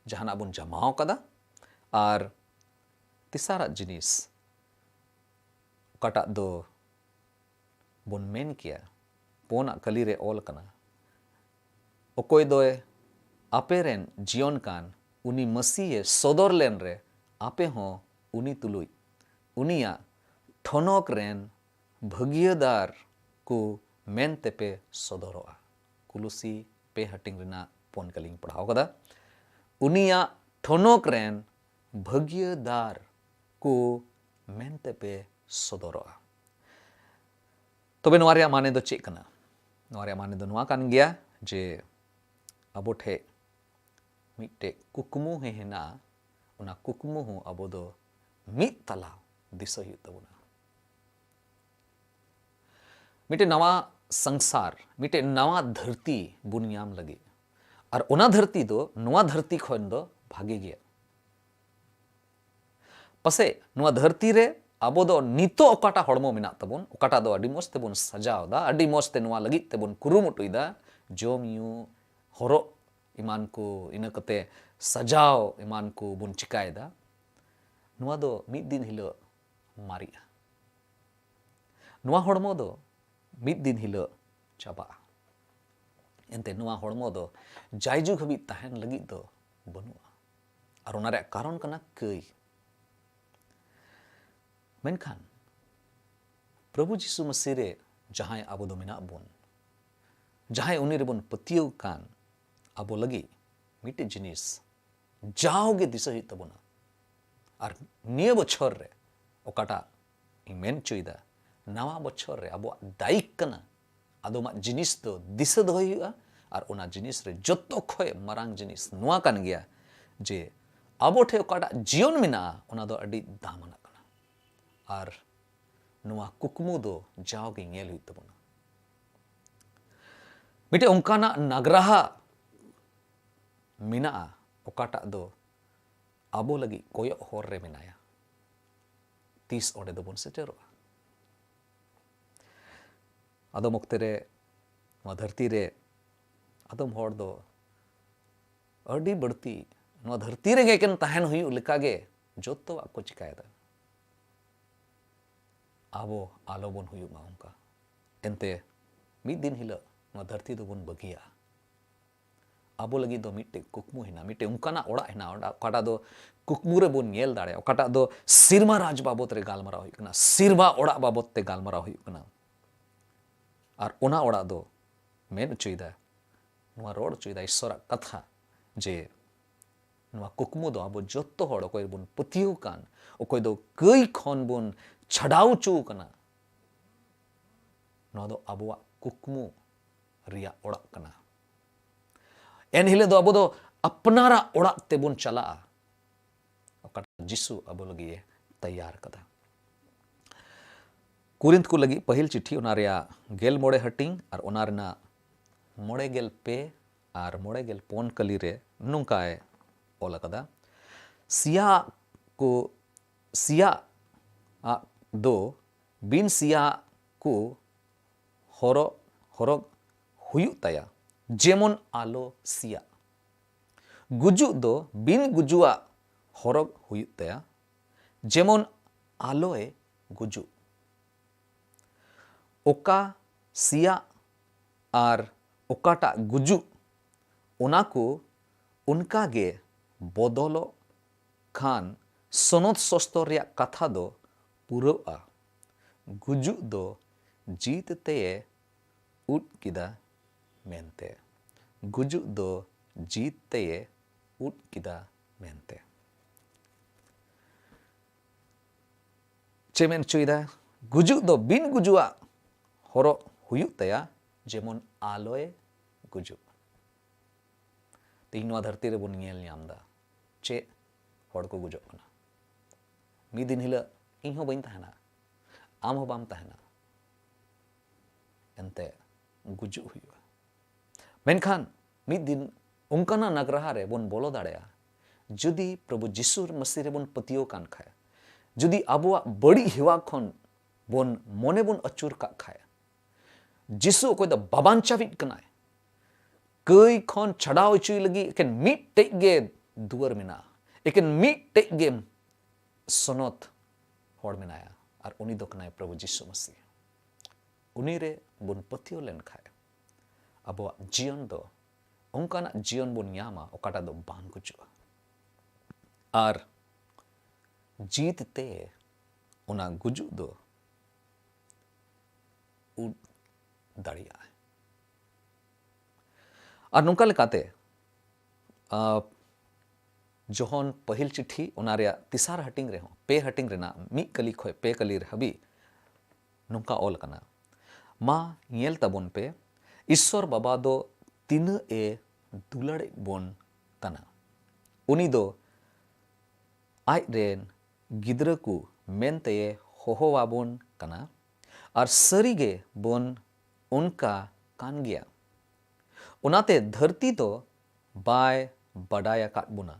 ᱡᱟᱦᱟᱱᱟᱜ ᱵᱚᱱ ᱡᱟᱢᱟᱣ ᱟᱠᱟᱫᱟ᱾ ᱟᱨ ᱛᱮᱥᱟᱨᱟᱜ ᱡᱤᱱᱤᱥ, ᱚᱠᱟᱴᱟᱜ ᱫᱚ ᱵᱚᱱ ᱢᱮᱱ ᱠᱮᱭᱟ, ᱯᱳᱱᱟᱜ ᱠᱟᱹᱞᱤ ᱨᱮ ᱚᱞ ᱟᱠᱟᱱᱟ, ᱚᱠᱚᱭ ᱫᱚᱭ ᱟᱯᱮ ᱨᱮᱱ ᱡᱤᱭᱚᱱ ᱠᱟᱱ, ᱩᱱᱤ ᱢᱟᱹᱥᱤᱭᱮ ᱥᱚᱫᱚᱨ ᱞᱮᱱ ᱨᱮ ᱟᱯᱮ ᱦᱚᱸ ᱩᱱᱤ ᱛᱩᱞᱩᱡ ᱩᱱᱤᱭᱟᱜ ᱴᱷᱚᱱᱚᱠ ᱨᱮᱱ ᱵᱷᱟᱹᱜᱤᱭᱟᱹᱫᱟᱨ ᱠᱚ ᱢᱮᱱ ᱛᱮᱯᱮ ᱥᱚᱫᱚᱨᱚᱜᱼᱟ᱾ ᱠᱩᱞᱩᱥᱤ ᱯᱮ ᱦᱟᱹᱴᱤᱧ ᱨᱮᱱᱟᱜ ᱯᱳᱱ ᱠᱟᱹᱞᱤᱧ ᱯᱟᱲᱦᱟᱣ ᱠᱟᱫᱟ᱾ ᱩᱱᱤᱭᱟᱜ ᱴᱷᱚᱱᱚᱠ ᱨᱮᱱ ᱵᱷᱟᱹᱜᱤᱭᱟᱹᱫᱟᱨ ᱠᱚ ᱢᱮᱱ ᱛᱮᱯᱮ ᱥᱚᱫᱚᱨᱚᱜᱼᱟ᱾ ᱛᱚᱵᱮ ᱱᱚᱣᱟ ᱨᱮᱭᱟᱜ ᱢᱟᱱᱮ ᱫᱚ ᱪᱮᱫ ᱠᱟᱱᱟ? ᱱᱚᱣᱟ ᱨᱮᱭᱟᱜ ᱢᱟᱱᱮ ᱫᱚ ᱱᱚᱣᱟ ᱠᱟᱱ ᱜᱮᱭᱟ ᱡᱮ ᱟᱵᱚ ᱴᱷᱮᱡ ᱢᱤᱫᱴᱮᱡ ᱠᱩᱠᱢᱩ ᱦᱮᱸ ᱦᱮᱱᱟᱜᱼᱟ, ᱚᱱᱟ ᱠᱩᱠᱢᱩ ᱦᱚᱸ ᱟᱵᱚ ᱫᱚ ᱢᱤᱫ ᱛᱟᱞᱟ ᱫᱤᱥᱟᱹ ᱦᱩᱭᱩᱜ ᱛᱟᱵᱚᱱᱟ᱾ ᱢᱤᱫᱴᱮᱡ ᱱᱟᱣᱟ ᱥᱚᱝᱥᱟᱨ, ᱢᱤᱫᱴᱮᱡ ᱱᱟᱣᱟ ᱫᱷᱟᱹᱨᱛᱤ ᱵᱚᱱ ᱧᱟᱢ ᱞᱟᱹᱜᱤᱫ, ᱟᱨ ᱚᱱᱟ ᱫᱷᱟᱹᱨᱛᱤ ᱫᱚ ᱱᱚᱣᱟ ᱫᱷᱟᱹᱨᱛᱤ ᱠᱷᱚᱱ ᱫᱚ ᱵᱷᱟᱜᱮ ᱜᱮᱭᱟ᱾ ᱯᱟᱥᱮᱡ ᱱᱚᱣᱟ ᱫᱷᱟᱹᱨᱛᱤ ᱨᱮ ᱟᱵᱚ ᱫᱚ ᱱᱤᱛᱚᱜ ᱚᱠᱟᱴᱟᱜ ᱦᱚᱲᱢᱚ ᱢᱮᱱᱟᱜ ᱛᱟᱵᱚᱱ, ᱚᱠᱟᱴᱟᱜ ᱫᱚ ᱟᱹᱰᱤ ᱢᱚᱡᱽ ᱛᱮᱵᱚᱱ ᱥᱟᱡᱟᱣ ᱮᱫᱟ, ᱟᱹᱰᱤ ᱢᱚᱡᱽ ᱛᱮ ᱱᱚᱣᱟ ᱞᱟᱹᱜᱤᱫ ᱛᱮᱵᱚᱱ ᱠᱩᱨᱩᱢᱩᱴᱩᱭᱮᱫᱟ, ᱡᱚᱢ ᱧᱩ, ᱦᱚᱨᱚᱜ ᱮᱢᱟᱱ ᱠᱚ, ᱤᱱᱟᱹ ᱠᱟᱛᱮ ᱥᱟᱡᱟᱣ ᱮᱢᱟᱱ ᱠᱚ ᱵᱚᱱ ᱪᱤᱠᱟᱭᱮᱫᱟ, ᱱᱚᱣᱟ ᱫᱚ ᱢᱤᱫ ᱫᱤᱱ ᱦᱤᱞᱳᱜ ᱢᱟᱨᱮᱜᱼᱟ᱾ ᱱᱚᱣᱟ ᱦᱚᱲᱢᱚ ᱫᱚ ᱢᱤᱫ ᱫᱤᱱ ᱦᱤᱞᱳᱜ ᱪᱟᱵᱟᱜᱼᱟ᱾ ᱮᱱᱛᱮ ᱱᱚᱣᱟ ᱦᱚᱲᱢᱚ ᱫᱚ ᱡᱟᱭᱡᱩᱜᱽ ᱦᱟᱹᱵᱤᱡ ᱛᱟᱦᱮᱱ ᱞᱟᱹᱜᱤᱫ ᱫᱚ ᱵᱟᱹᱱᱩᱜᱼᱟ᱾ ᱟᱨ ᱚᱱᱟ ᱨᱮᱭᱟᱜ ᱠᱟᱨᱚᱱ ᱠᱟᱱᱟ ᱠᱟᱹᱭ᱾ ᱢᱮᱱᱠᱷᱟᱱ ᱯᱨᱚᱵᱷᱩ ᱡᱤᱥᱩ ᱢᱟᱹᱥᱤ ᱨᱮ ᱡᱟᱦᱟᱸᱭ ᱟᱵᱚ ᱫᱚ ᱢᱮᱱᱟᱜ ᱵᱚᱱ, ᱡᱟᱦᱟᱸᱭ ᱩᱱᱤ ᱨᱮᱵᱚᱱ ᱯᱟᱹᱛᱭᱟᱹᱣ ᱠᱟᱱ, ᱟᱵᱚ ᱞᱟᱹᱜᱤᱫ ᱢᱤᱫᱴᱮᱡ ᱡᱤᱱᱤᱥ ᱡᱟᱣᱜᱮ ᱫᱤᱥᱟᱹ ᱦᱩᱭᱩᱜ ᱛᱟᱵᱚᱱᱟ᱾ ᱟᱨ ᱱᱤᱭᱟᱹ ᱵᱚᱪᱷᱚᱨ ᱨᱮ ᱚᱠᱟᱴᱟᱜ ᱤᱧ ᱢᱮᱱ ᱦᱚᱪᱚᱭᱮᱫᱟ, ᱱᱟᱣᱟ ᱵᱚᱪᱷᱚᱨ ᱨᱮ ᱟᱵᱚᱣᱟᱜ ᱫᱟᱭᱤᱠ ᱠᱟᱱᱟ, ᱟᱫᱚᱢᱟᱜ ᱡᱤᱱᱤᱥ ᱫᱚ ᱫᱤᱥᱟᱹ ᱫᱚᱦᱚᱭ ᱦᱩᱭᱩᱜᱼᱟ᱾ ᱟᱨ ᱚᱱᱟ ᱡᱤᱱᱤᱥ ᱨᱮ ᱡᱚᱛᱚ ᱠᱷᱚᱱ ᱢᱟᱨᱟᱝ ᱡᱤᱱᱤᱥ ᱱᱚᱣᱟ ᱠᱟᱱ ᱜᱮᱭᱟ ᱡᱮ ᱟᱵᱚ ᱴᱷᱮᱱ ᱚᱠᱟᱴᱟᱜ ᱡᱤᱭᱚᱱ ᱢᱮᱱᱟᱜᱼᱟ, ᱚᱱᱟ ᱫᱚ ᱟᱹᱰᱤ ᱫᱟᱢᱟᱱᱟᱜ ᱠᱟᱱᱟ᱾ ᱟᱨ ᱱᱚᱣᱟ ᱠᱩᱠᱢᱩ ᱫᱚ ᱡᱟᱣᱜᱮ ᱧᱮᱞ ᱦᱩᱭᱩᱜ ᱛᱟᱵᱚᱱᱟ᱾ ᱢᱤᱫᱴᱮᱱ ᱚᱱᱠᱟᱱᱟᱜ ᱱᱟᱜᱽᱨᱟᱦᱟ ᱢᱮᱱᱟᱜᱼᱟ, ᱚᱠᱟᱴᱟᱜ ᱫᱚ ᱟᱵᱚ ᱞᱟᱹᱜᱤᱫ ᱠᱚᱭᱚᱜ ᱦᱚᱨ ᱨᱮ ᱢᱮᱱᱟᱭᱟ᱾ ᱛᱤᱥ ᱚᱸᱰᱮ ᱫᱚᱵᱚᱱ ᱥᱮᱴᱮᱨᱚᱜᱼᱟ? ᱟᱫᱚᱢ ᱚᱠᱛᱮ ᱨᱮ ᱱᱚᱣᱟ ᱫᱷᱟᱹᱨᱛᱤ ᱨᱮ ᱟᱫᱚᱢ ᱦᱚᱲ ᱫᱚ ᱟᱹᱰᱤ ᱵᱟᱹᱲᱛᱤ ᱱᱚᱣᱟ ᱫᱷᱟᱹᱨᱛᱤ ᱨᱮᱜᱮ ᱮᱠᱮᱱ ᱛᱟᱦᱮᱱ ᱦᱩᱭᱩᱜ ᱞᱮᱠᱟᱜᱮ ᱡᱚᱛᱚᱣᱟᱜ ᱠᱚ ᱪᱤᱠᱟᱭᱮᱫᱟ᱾ ᱟᱵᱚ ᱟᱞᱚᱵᱚᱱ ᱦᱩᱭᱩᱜ ᱢᱟ ᱚᱱᱠᱟ᱾ ᱮᱱᱛᱮ ᱢᱤᱫ ᱫᱤᱱ ᱦᱤᱞᱳᱜ ᱱᱚᱣᱟ ᱫᱷᱟᱹᱨᱛᱤ ᱫᱚᱵᱚᱱ ᱵᱟᱹᱜᱤᱭᱟᱜᱼᱟ᱾ ᱟᱵᱚ ᱞᱟᱹᱜᱤᱫ ᱫᱚ ᱢᱤᱫᱴᱮᱡ ᱠᱩᱠᱢᱩ ᱦᱮᱱᱟᱜᱼᱟ, ᱢᱤᱫᱴᱮᱡ ᱚᱱᱠᱟᱱᱟᱜ ᱚᱲᱟᱜ ᱦᱮᱱᱟᱜᱼᱟ, ᱚᱸᱰᱮ ᱚᱠᱟᱴᱟᱜ ᱫᱚ ᱠᱩᱠᱢᱩ ᱨᱮᱵᱚᱱ ᱧᱮᱞ ᱫᱟᱲᱮᱭᱟᱜᱼᱟ, ᱚᱠᱟᱴᱟᱜ ᱫᱚ ᱥᱮᱨᱢᱟ ᱨᱟᱡᱽ ᱵᱟᱵᱚᱛ ᱨᱮ ᱜᱟᱞᱢᱟᱨᱟᱣ ᱦᱩᱭᱩᱜ ᱠᱟᱱᱟ, ᱥᱮᱨᱢᱟ ᱚᱲᱟᱜ ᱵᱟᱵᱚᱛ ᱛᱮ ᱜᱟᱞᱢᱟᱨᱟᱣ ᱦᱩᱭᱩᱜ ᱠᱟᱱᱟ᱾ ᱟᱨ ᱚᱱᱟ ᱚᱲᱟᱜ ᱫᱚ ᱢᱮᱱ ᱦᱚᱪᱚᱭᱮᱫᱟ, ᱱᱚᱣᱟ ᱨᱚᱲ ᱦᱚᱪᱚᱭᱮᱫᱟ ᱤᱥᱥᱚᱨᱟᱜ ᱠᱟᱛᱷᱟ, ᱡᱮ ᱱᱚᱣᱟ ᱠᱩᱠᱢᱩ ᱫᱚ ᱟᱵᱚ ᱡᱚᱛᱚ ᱦᱚᱲ, ᱚᱠᱚᱭ ᱵᱚᱱ ᱯᱟᱹᱛᱭᱟᱹᱣ ᱠᱟᱱ, ᱚᱠᱚᱭ ᱫᱚ ᱠᱟᱹᱭ ᱠᱷᱚᱱ ᱵᱚᱱ ᱪᱷᱟᱰᱟᱣ ᱦᱚᱪᱚ ᱠᱟᱱᱟ, ᱱᱚᱣᱟ ᱫᱚ ᱟᱵᱚᱣᱟᱜ ᱠᱩᱠᱢᱩ ᱨᱮᱭᱟᱜ ᱚᱲᱟᱜ ᱠᱟᱱᱟ᱾ ᱮᱱ ᱦᱤᱞᱳᱜ ᱫᱚ ᱟᱵᱚ ᱫᱚ ᱟᱯᱱᱟᱨᱟᱜ ᱚᱲᱟᱜ ᱛᱮᱵᱚᱱ ᱪᱟᱞᱟᱜᱼᱟ, ᱚᱠᱟᱴᱟᱜ ᱡᱤᱥᱩ ᱟᱵᱚ ᱞᱟᱹᱜᱤᱫ ᱮ ᱛᱮᱭᱟᱨ ᱠᱟᱫᱟ᱾ ᱠᱚᱨᱤᱱᱛ ᱠᱚ ᱞᱟᱹᱜᱤᱫ ᱯᱟᱹᱦᱤᱞ ᱪᱤᱴᱷᱤ, ᱚᱱᱟ ᱨᱮᱭᱟᱜ ᱜᱮᱞ ᱢᱚᱬᱮ ᱦᱟᱹᱴᱤᱧ ᱟᱨ ᱚᱱᱟ ᱨᱮᱱᱟᱜ ᱢᱚᱬᱮ ᱜᱮᱞ ᱯᱮ ᱟᱨ ᱢᱚᱬᱮ ᱜᱮᱞ ᱯᱩᱱ ᱠᱟᱹᱞᱤ ᱨᱮ ᱱᱚᱝᱠᱟᱭ ᱚᱞ ᱟᱠᱟᱫᱟ, ᱥᱤᱭᱟ ᱠᱚ, ᱥᱤᱭᱟ ᱟᱜ ᱫᱚ ᱵᱤᱱ ᱥᱤᱭᱟ ᱠᱚ ᱦᱚᱨᱚᱜ, ᱦᱚᱨᱚᱜ ᱦᱩᱭᱩᱜ ᱛᱟᱭᱟ, ᱡᱮᱢᱚᱱ ᱟᱞᱚ ᱥᱤᱭᱟᱜ᱾ ᱜᱩᱡᱩᱜ ᱫᱚ ᱵᱤᱱ ᱜᱩᱡᱩᱜ ᱟᱜ ᱦᱚᱨᱚᱜ ᱦᱩᱭᱩᱜ ᱛᱟᱭᱟ, ᱡᱮᱢᱚᱱ ᱟᱞᱚᱭ ᱜᱩᱡᱩᱜ᱾ ᱚᱠᱟ ᱥᱤᱭᱟᱜ ᱟᱨ ᱚᱠᱟᱴᱟᱜ ᱜᱩᱡᱩᱜ, ᱚᱱᱟ ᱠᱚ ᱚᱱᱠᱟ ᱜᱮ ᱵᱚᱫᱚᱞᱚᱜ ᱠᱷᱟᱱ ᱥᱚᱱᱚᱛ ᱥᱚᱥᱛᱚᱨ ᱨᱮᱭᱟᱜ ᱠᱟᱛᱷᱟ ᱫᱚ ᱯᱩᱨᱟᱹᱜᱼᱟ, ᱜᱩᱡᱩᱜ ᱫᱚ ᱡᱤᱛ ᱛᱮᱭᱮ ᱩᱫ ᱠᱮᱫᱟ ᱢᱮᱱᱛᱮ᱾ ᱜᱩᱡᱩᱜ ᱫᱚ ᱡᱤᱛ ᱛᱮᱭᱮ ᱩᱫ ᱠᱮᱫᱟ ᱢᱮᱱᱛᱮ᱾ ᱪᱮᱫ ᱢᱮᱱ ᱦᱚᱪᱚᱭᱮᱫᱟ? ᱜᱩᱡᱩᱜ ᱫᱚ ᱵᱤᱱ ᱜᱩᱡᱩᱜ ᱟᱜ ᱦᱚᱨᱚᱜ ᱦᱩᱭᱩᱜ ᱛᱟᱭᱟ, ᱡᱮᱢᱚᱱ ᱟᱞᱚᱭ ᱜᱩᱡᱩᱜ᱾ ᱛᱮᱦᱮᱧ ᱱᱚᱣᱟ ᱫᱷᱟᱹᱨᱛᱤ ᱨᱮᱵᱚᱱ ᱧᱮᱞ ᱧᱟᱢ ᱮᱫᱟ, ᱪᱮᱫ ᱦᱚᱲ ᱠᱚ ᱜᱩᱡᱩᱜ ᱠᱟᱱᱟ᱾ ᱢᱤᱫ ᱫᱤᱱ ᱦᱤᱞᱳᱜ ᱤᱧ ᱦᱚᱸ ᱵᱟᱹᱧ ᱛᱟᱦᱮᱱᱟ, ᱟᱢ ᱦᱚᱸ ᱵᱟᱢ ᱛᱟᱦᱮᱱᱟ, ᱮᱱᱛᱮ ᱜᱩᱡᱩᱜ ᱦᱩᱭᱩᱜᱼᱟ᱾ ᱢᱮᱱᱠᱷᱟᱱ ᱢᱤᱫ ᱫᱤᱱ ᱚᱱᱠᱟᱱᱟᱜ ᱱᱟᱜᱽᱨᱟᱦᱟ ᱨᱮ ᱵᱚᱱ ᱵᱚᱞᱚ ᱫᱟᱲᱮᱭᱟᱜᱼᱟ, ᱡᱩᱫᱤ ᱯᱨᱚᱵᱷᱩ ᱡᱤᱥᱩ ᱢᱟᱹᱥᱤ ᱨᱮᱵᱚᱱ ᱯᱟᱹᱛᱭᱟᱹᱣ ᱠᱟᱱ ᱠᱷᱟᱡ, ᱡᱩᱫᱤ ᱟᱵᱚᱣᱟᱜ ᱵᱟᱹᱲᱤᱡ ᱦᱮᱣᱟ ᱠᱷᱚᱱ ᱵᱚᱱ ᱢᱚᱱᱮ ᱵᱚᱱ ᱟᱹᱪᱩᱨ ᱠᱟᱜ ᱠᱷᱟᱡ, ᱡᱤᱥᱩ ᱚᱠᱚᱭ ᱫᱚ ᱵᱟᱵᱟᱱ ᱪᱟᱵᱤᱡ ᱠᱟᱱᱟᱭ, ᱠᱟᱹᱭ ᱠᱷᱚᱱ ᱪᱷᱟᱰᱟᱣ ᱦᱚᱪᱚᱭ ᱞᱟᱹᱜᱤᱫ ᱮᱠᱮᱱ ᱢᱤᱫᱴᱮᱡ ᱜᱮ ᱫᱩᱣᱟᱹᱨ ᱢᱮᱱᱟᱜᱼᱟ, ᱮᱠᱮᱱ ᱢᱤᱫᱴᱮᱡ ᱜᱮ ᱥᱚᱱᱚᱛ ᱦᱚᱲ ᱢᱮᱱᱟᱭᱟ, ᱟᱨ ᱩᱱᱤ ᱫᱚ ᱠᱟᱱᱟᱭ ᱯᱨᱚᱵᱷᱩ ᱡᱤᱥᱩ ᱢᱟᱹᱥᱤ᱾ ᱩᱱᱤ ᱨᱮ ᱵᱚᱱ ᱯᱟᱹᱛᱭᱟᱹᱣ ᱞᱮᱱᱠᱷᱟᱡ, ᱟᱵᱚᱣᱟᱜ ᱡᱤᱭᱚᱱ ᱫᱚ ᱚᱱᱠᱟᱱᱟᱜ ᱡᱤᱭᱚᱱ ᱵᱚᱱ ᱧᱟᱢᱟ, ᱚᱠᱟᱴᱟᱜ ᱫᱚ ᱵᱟᱝ ᱜᱩᱡᱩᱜᱼᱟ᱾ ᱟᱨ ᱡᱤᱛ ᱛᱮ ᱚᱱᱟ ᱜᱩᱡᱩᱜ ᱫᱚ ᱩᱰ ᱫᱟᱲᱮᱭᱟᱜᱼᱟ᱾ ᱟᱨ ᱱᱚᱝᱠᱟ ᱞᱮᱠᱟᱛᱮ, ᱟ, ᱡᱚᱦᱚᱱ ᱯᱟᱹᱦᱤᱞ ᱪᱤᱴᱷᱤ, ᱚᱱᱟ ᱨᱮᱭᱟᱜ ᱛᱮᱥᱟᱨ ᱦᱟᱹᱴᱤᱧ ᱨᱮᱦᱚᱸ, ᱯᱮ ᱦᱟᱹᱴᱤᱧ ᱨᱮᱱᱟᱜ ᱢᱤᱫ ᱠᱟᱹᱞᱤ ᱠᱷᱚᱱ ᱯᱮ ᱠᱟᱹᱞᱤ ᱦᱟᱹᱵᱤᱡ ᱱᱚᱝᱠᱟ ᱚᱞ ᱟᱠᱟᱱᱟ, "ᱢᱟ ᱧᱮᱞ ᱛᱟᱵᱚᱱ ᱯᱮ, ᱤᱥᱥᱚᱨ ᱵᱟᱵᱟ ᱫᱚ ᱛᱤᱱᱟᱹᱜ ᱮ ᱫᱩᱞᱟᱹᱲᱮᱫ ᱵᱚᱱ ᱠᱟᱱᱟ᱾ ᱩᱱᱤ ᱫᱚ ᱟᱡ ᱨᱮᱱ ᱜᱤᱫᱽᱨᱟᱹ ᱠᱚ ᱢᱮᱱᱛᱮᱭ ᱦᱚᱦᱚᱣᱟᱵᱚᱱ ᱠᱟᱱᱟ, ᱟᱨ ᱥᱟᱹᱨᱤ ᱜᱮ ᱵᱚᱱ ᱚᱱᱠᱟ ᱠᱟᱱ ᱜᱮᱭᱟ᱾ ᱚᱱᱟᱛᱮ ᱫᱷᱟᱹᱨᱛᱤ ᱫᱚ ᱵᱟᱭ ᱵᱟᱰᱟᱭ ᱟᱠᱟᱫ ᱵᱚᱱᱟ,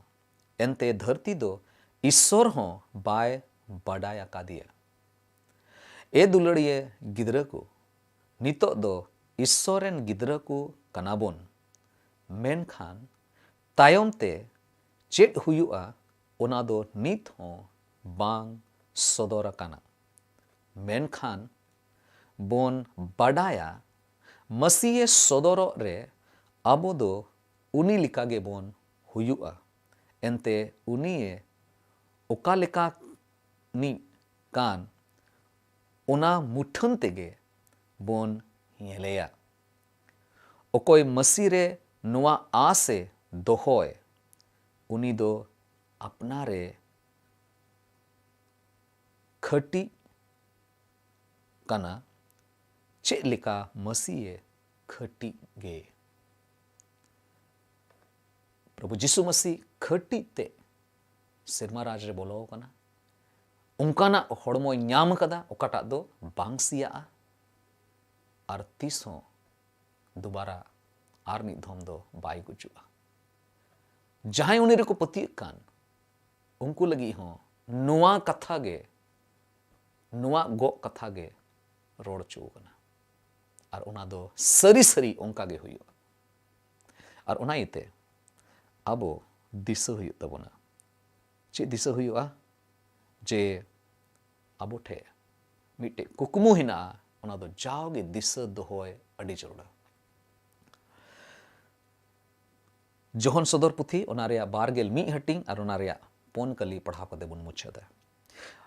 ᱮᱱᱛᱮ ᱫᱷᱟᱹᱨᱛᱤ ᱫᱚ ᱤᱥᱥᱚᱨ ᱦᱚᱸ ᱵᱟᱭ ᱵᱟᱰᱟᱭ ᱟᱠᱟᱫᱮᱭᱟ᱾" ᱮ ᱫᱩᱞᱟᱹᱲᱤᱭᱟᱹ ᱜᱤᱫᱽᱨᱟᱹ ᱠᱚ, ᱱᱤᱛᱚᱜ ᱫᱚ ᱤᱥᱥᱚᱨ ᱨᱮᱱ ᱜᱤᱫᱽᱨᱟᱹ ᱠᱚ ᱠᱟᱱᱟ ᱵᱚᱱ, ᱢᱮᱱᱠᱷᱟᱱ ᱛᱟᱭᱚᱢ ᱛᱮ ᱪᱮᱫ ᱦᱩᱭᱩᱜᱼᱟ, ᱚᱱᱟ ᱫᱚ ᱱᱤᱛ ᱦᱚᱸ ᱵᱟᱝ ᱥᱚᱫᱚᱨ ᱟᱠᱟᱱᱟ᱾ ᱢᱮᱱᱠᱷᱟᱱ ᱵᱚᱱ ᱵᱟᱰᱟᱭᱟ, ᱢᱟᱹᱥᱤᱭᱮ ᱥᱚᱫᱚᱨᱚᱜ ᱨᱮ ᱟᱵᱚ ᱫᱚ ᱩᱱᱤ ᱞᱮᱠᱟ ᱜᱮᱵᱚᱱ ᱦᱩᱭᱩᱜᱼᱟ᱾ ᱮᱱᱛᱮ ᱩᱱᱤᱭᱮ ᱚᱠᱟ ᱞᱮᱠᱟᱱᱤᱡ ᱠᱟᱱ, ᱚᱱᱟ ᱢᱩᱴᱷᱟᱹᱱ ᱛᱮᱜᱮ ᱵᱚᱱ ᱧᱮᱞᱮᱭᱟ᱾ ᱚᱠᱚᱭ ᱢᱟᱹᱥᱤ ᱨᱮ ᱱᱚᱣᱟ ᱟᱸᱥ ᱮ ᱫᱚᱦᱚᱭ, ᱩᱱᱤ ᱫᱚ ᱟᱯᱱᱟᱨᱮ ᱠᱷᱟᱹᱴᱤ ᱠᱟᱱᱟ, ᱪᱮᱫ ᱞᱮᱠᱟ ᱢᱟᱹᱥᱤᱭᱮ ᱠᱷᱟᱹᱴᱤ ᱜᱮ᱾ ᱯᱨᱚᱵᱷᱩ ᱡᱤᱥᱩ ᱢᱟᱹᱥᱤ ᱠᱷᱟᱹᱴᱤ ᱛᱮ ᱥᱮᱨᱢᱟ ᱨᱟᱡᱽ ᱨᱮ ᱵᱚᱞᱚ ᱟᱠᱟᱱᱟ, ᱚᱱᱠᱟᱱᱟᱜ ᱦᱚᱲᱢᱚᱭ ᱧᱟᱢ ᱟᱠᱟᱫᱟ ᱚᱠᱟᱴᱟᱜ ᱫᱚ ᱵᱟᱝ ᱥᱮᱭᱟᱜᱼᱟ ᱟᱨ ᱛᱤᱥ ᱦᱚᱸ ᱫᱩᱵᱟᱨᱟ ᱟᱨ ᱢᱤᱫ ᱫᱷᱚᱢ ᱫᱚ ᱵᱟᱭ ᱜᱩᱡᱩᱜᱼᱟ᱾ ᱡᱟᱦᱟᱸᱭ ᱩᱱᱤ ᱨᱮᱠᱚ ᱯᱟᱹᱛᱭᱟᱹᱜ ᱠᱟᱱ, ᱩᱱᱠᱩ ᱞᱟᱹᱜᱤᱫ ᱦᱚᱸ ᱱᱚᱣᱟ ᱠᱟᱛᱷᱟ ᱜᱮ, ᱱᱚᱣᱟ ᱜᱚᱜ ᱠᱟᱛᱷᱟ ᱜᱮ ᱨᱚᱲ ᱦᱚᱪᱚ ᱠᱟᱱᱟ᱾ ᱟᱨ ᱚᱱᱟ ᱫᱚ ᱥᱟᱹᱨᱤ ᱥᱟᱹᱨᱤ ᱚᱱᱠᱟ ᱜᱮ ᱦᱩᱭᱩᱜᱼᱟ᱾ ᱟᱨ ᱚᱱᱟ ᱤᱭᱟᱹᱛᱮ ᱟᱵᱚ ᱫᱤᱥᱟᱹ ᱦᱩᱭᱩᱜ ᱛᱟᱵᱚᱱᱟ᱾ ᱪᱮᱫ ᱫᱤᱥᱟᱹ ᱦᱩᱭᱩᱜᱼᱟ? ᱡᱮ ᱟᱵᱚ ᱴᱷᱮᱱ ᱢᱤᱫᱴᱮᱡ ᱠᱩᱠᱢᱩ ᱦᱮᱱᱟᱜᱼᱟ, ᱚᱱᱟ ᱫᱚ ᱡᱟᱣᱜᱮ ᱫᱤᱥᱟᱹ ᱫᱚᱦᱚᱭ ᱟᱹᱰᱤ ᱡᱟᱹᱨᱩᱲᱟ᱾ ᱡᱚᱦᱚᱱ ᱥᱚᱫᱚᱨ ᱯᱩᱛᱷᱤ, ᱚᱱᱟ ᱨᱮᱭᱟᱜ ᱵᱟᱨ ᱜᱮᱞ ᱢᱤᱫ ᱦᱟᱹᱴᱤᱧ ᱟᱨ ᱚᱱᱟ ᱨᱮᱭᱟᱜ ᱯᱩᱱ ᱠᱟᱹᱞᱤ ᱯᱟᱲᱦᱟᱣ ᱠᱟᱛᱮ ᱵᱚᱱ ᱢᱩᱪᱟᱹᱫᱟ᱾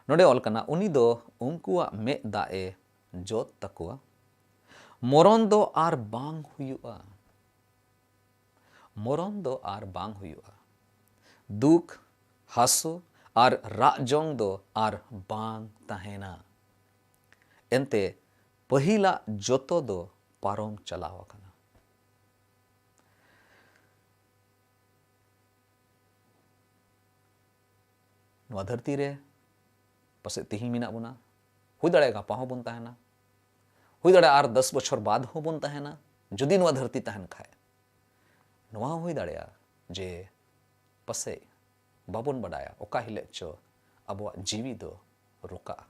ᱱᱚᱰᱮ ᱚᱞ ᱠᱟᱱᱟ, "ᱩᱱᱤ ᱫᱚ ᱩᱱᱠᱩᱣᱟᱜ ᱢᱮᱫ ᱫᱟᱜ ᱮ ᱡᱚᱫ ᱛᱟᱠᱚᱣᱟ, ᱢᱚᱨᱚᱱ ᱫᱚ ᱟᱨ ᱵᱟᱝ ᱦᱩᱭᱩᱜᱼᱟ, ᱢᱚᱨᱚᱱ ᱫᱚ ᱟᱨ ᱵᱟᱝ ᱦᱩᱭᱩᱜᱼᱟ, ᱫᱩᱠ, ᱦᱟᱹᱥᱩ ᱟᱨ ᱨᱟᱜ ᱡᱚᱝ ᱫᱚ ᱟᱨ ᱵᱟᱝ ᱛᱟᱦᱮᱱᱟ᱾ ᱮᱱᱛᱮ ᱯᱟᱹᱦᱤᱞᱟᱜ ᱡᱚᱛᱚ ᱫᱚ ᱯᱟᱨᱚᱢ ᱪᱟᱞᱟᱣ ᱟᱠᱟᱱᱟ᱾" ᱱᱚᱣᱟ ᱫᱷᱟᱹᱨᱛᱤ ᱨᱮ ᱯᱟᱥᱮᱡ ᱛᱤᱦᱤᱧ ᱢᱮᱱᱟᱜ ᱵᱚᱱᱟ, ᱦᱩᱭ ᱫᱟᱲᱮᱭᱟᱜᱼᱟ ᱜᱟᱯᱟ ᱦᱚᱸᱵᱚᱱ ᱛᱟᱦᱮᱱᱟ, ᱦᱩᱭ ᱫᱟᱲᱮᱭᱟᱜᱼᱟ ᱟᱨ ᱫᱚᱥ ᱵᱚᱪᱷᱚᱨ ᱵᱟᱫ ᱦᱚᱸᱵᱚᱱ ᱛᱟᱦᱮᱱᱟ, ᱡᱩᱫᱤ ᱱᱚᱣᱟ ᱫᱷᱟᱹᱨᱛᱤ ᱛᱟᱦᱮᱱ ᱠᱷᱟᱡ᱾ ᱱᱚᱣᱟ ᱦᱚᱸ ᱦᱩᱭ ᱫᱟᱲᱮᱭᱟᱜᱼᱟ ᱡᱮ ᱯᱟᱥᱮᱡ ᱵᱟᱵᱚᱱ ᱵᱟᱰᱟᱭᱟ ᱚᱠᱟ ᱦᱤᱞᱳᱜ ᱪᱚ ᱟᱵᱚᱣᱟᱜ ᱡᱤᱣᱤ ᱫᱚ ᱨᱚᱠᱟᱜᱼᱟ,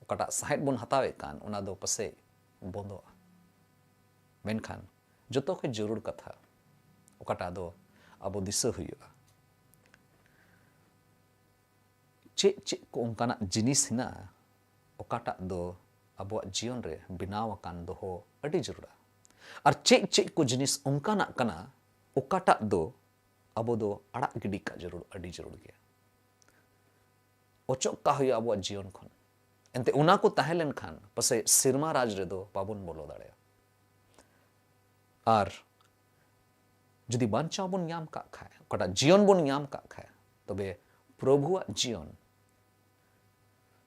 ᱚᱠᱟᱴᱟᱜ ᱥᱟᱸᱦᱮᱫ ᱵᱚᱱ ᱦᱟᱛᱟᱣᱮᱫ ᱠᱟᱱ ᱚᱱᱟ ᱫᱚ ᱯᱟᱥᱮᱡ ᱵᱚᱱᱫᱚᱜᱼᱟ᱾ ᱢᱮᱱᱠᱷᱟᱱ ᱡᱚᱛᱚ ᱠᱷᱚᱱ ᱡᱟᱹᱨᱩᱲ ᱠᱟᱛᱷᱟ ᱚᱠᱟᱴᱟᱜ ᱫᱚ ᱟᱵᱚ ᱫᱤᱥᱟᱹ ᱦᱩᱭᱩᱜᱼᱟ, ᱪᱮᱫ ᱪᱮᱫ ᱠᱚ ᱚᱱᱠᱟᱱᱟᱜ ᱡᱤᱱᱤᱥ ᱦᱮᱱᱟᱜᱼᱟ ᱚᱠᱟᱴᱟᱜ ᱫᱚ ᱟᱵᱚᱣᱟᱜ ᱡᱤᱭᱚᱱ ᱨᱮ ᱵᱮᱱᱟᱣ ᱟᱠᱟᱱ ᱫᱚᱦᱚ ᱟᱹᱰᱤ ᱡᱟᱹᱨᱩᱲᱟ, ᱟᱨ ᱪᱮᱫ ᱪᱮᱫ ᱠᱚ ᱡᱤᱱᱤᱥ ᱚᱱᱠᱟᱱᱟᱜ ᱠᱟᱱᱟ ᱚᱠᱟᱴᱟᱜ ᱫᱚ ᱟᱵᱚ ᱫᱚ ᱟᱲᱟᱜ ᱜᱤᱰᱤ ᱠᱟᱜ ᱡᱟᱹᱨᱩᱲ, ᱟᱹᱰᱤ ᱡᱟᱹᱨᱩᱲ ᱜᱮᱭᱟ, ᱚᱪᱚᱜ ᱠᱟᱜ ᱦᱩᱭᱩᱜᱼᱟ ᱟᱵᱚᱣᱟᱜ ᱡᱤᱭᱚᱱ ᱠᱷᱚᱱ᱾ ᱮᱱᱛᱮ ᱚᱱᱟ ᱠᱚ ᱛᱟᱦᱮᱸ ᱞᱮᱱᱠᱷᱟᱱ ᱯᱟᱥᱮᱡ ᱥᱮᱨᱢᱟ ᱨᱟᱡᱽ ᱨᱮᱫᱚ ᱵᱟᱵᱚᱱ ᱵᱚᱞᱚ ᱫᱟᱲᱮᱭᱟᱜᱼᱟ᱾ ᱟᱨ ᱡᱩᱫᱤ ᱵᱟᱧᱪᱟᱣ ᱵᱚᱱ ᱧᱟᱢ ᱠᱟᱜ ᱠᱷᱟᱡ, ᱚᱠᱟᱴᱟᱜ ᱡᱤᱭᱚᱱ ᱵᱚᱱ ᱧᱟᱢ ᱠᱟᱜ ᱠᱷᱟᱡ, ᱛᱚᱵᱮ ᱯᱨᱚᱵᱷᱩᱣᱟᱜ ᱡᱤᱭᱚᱱ,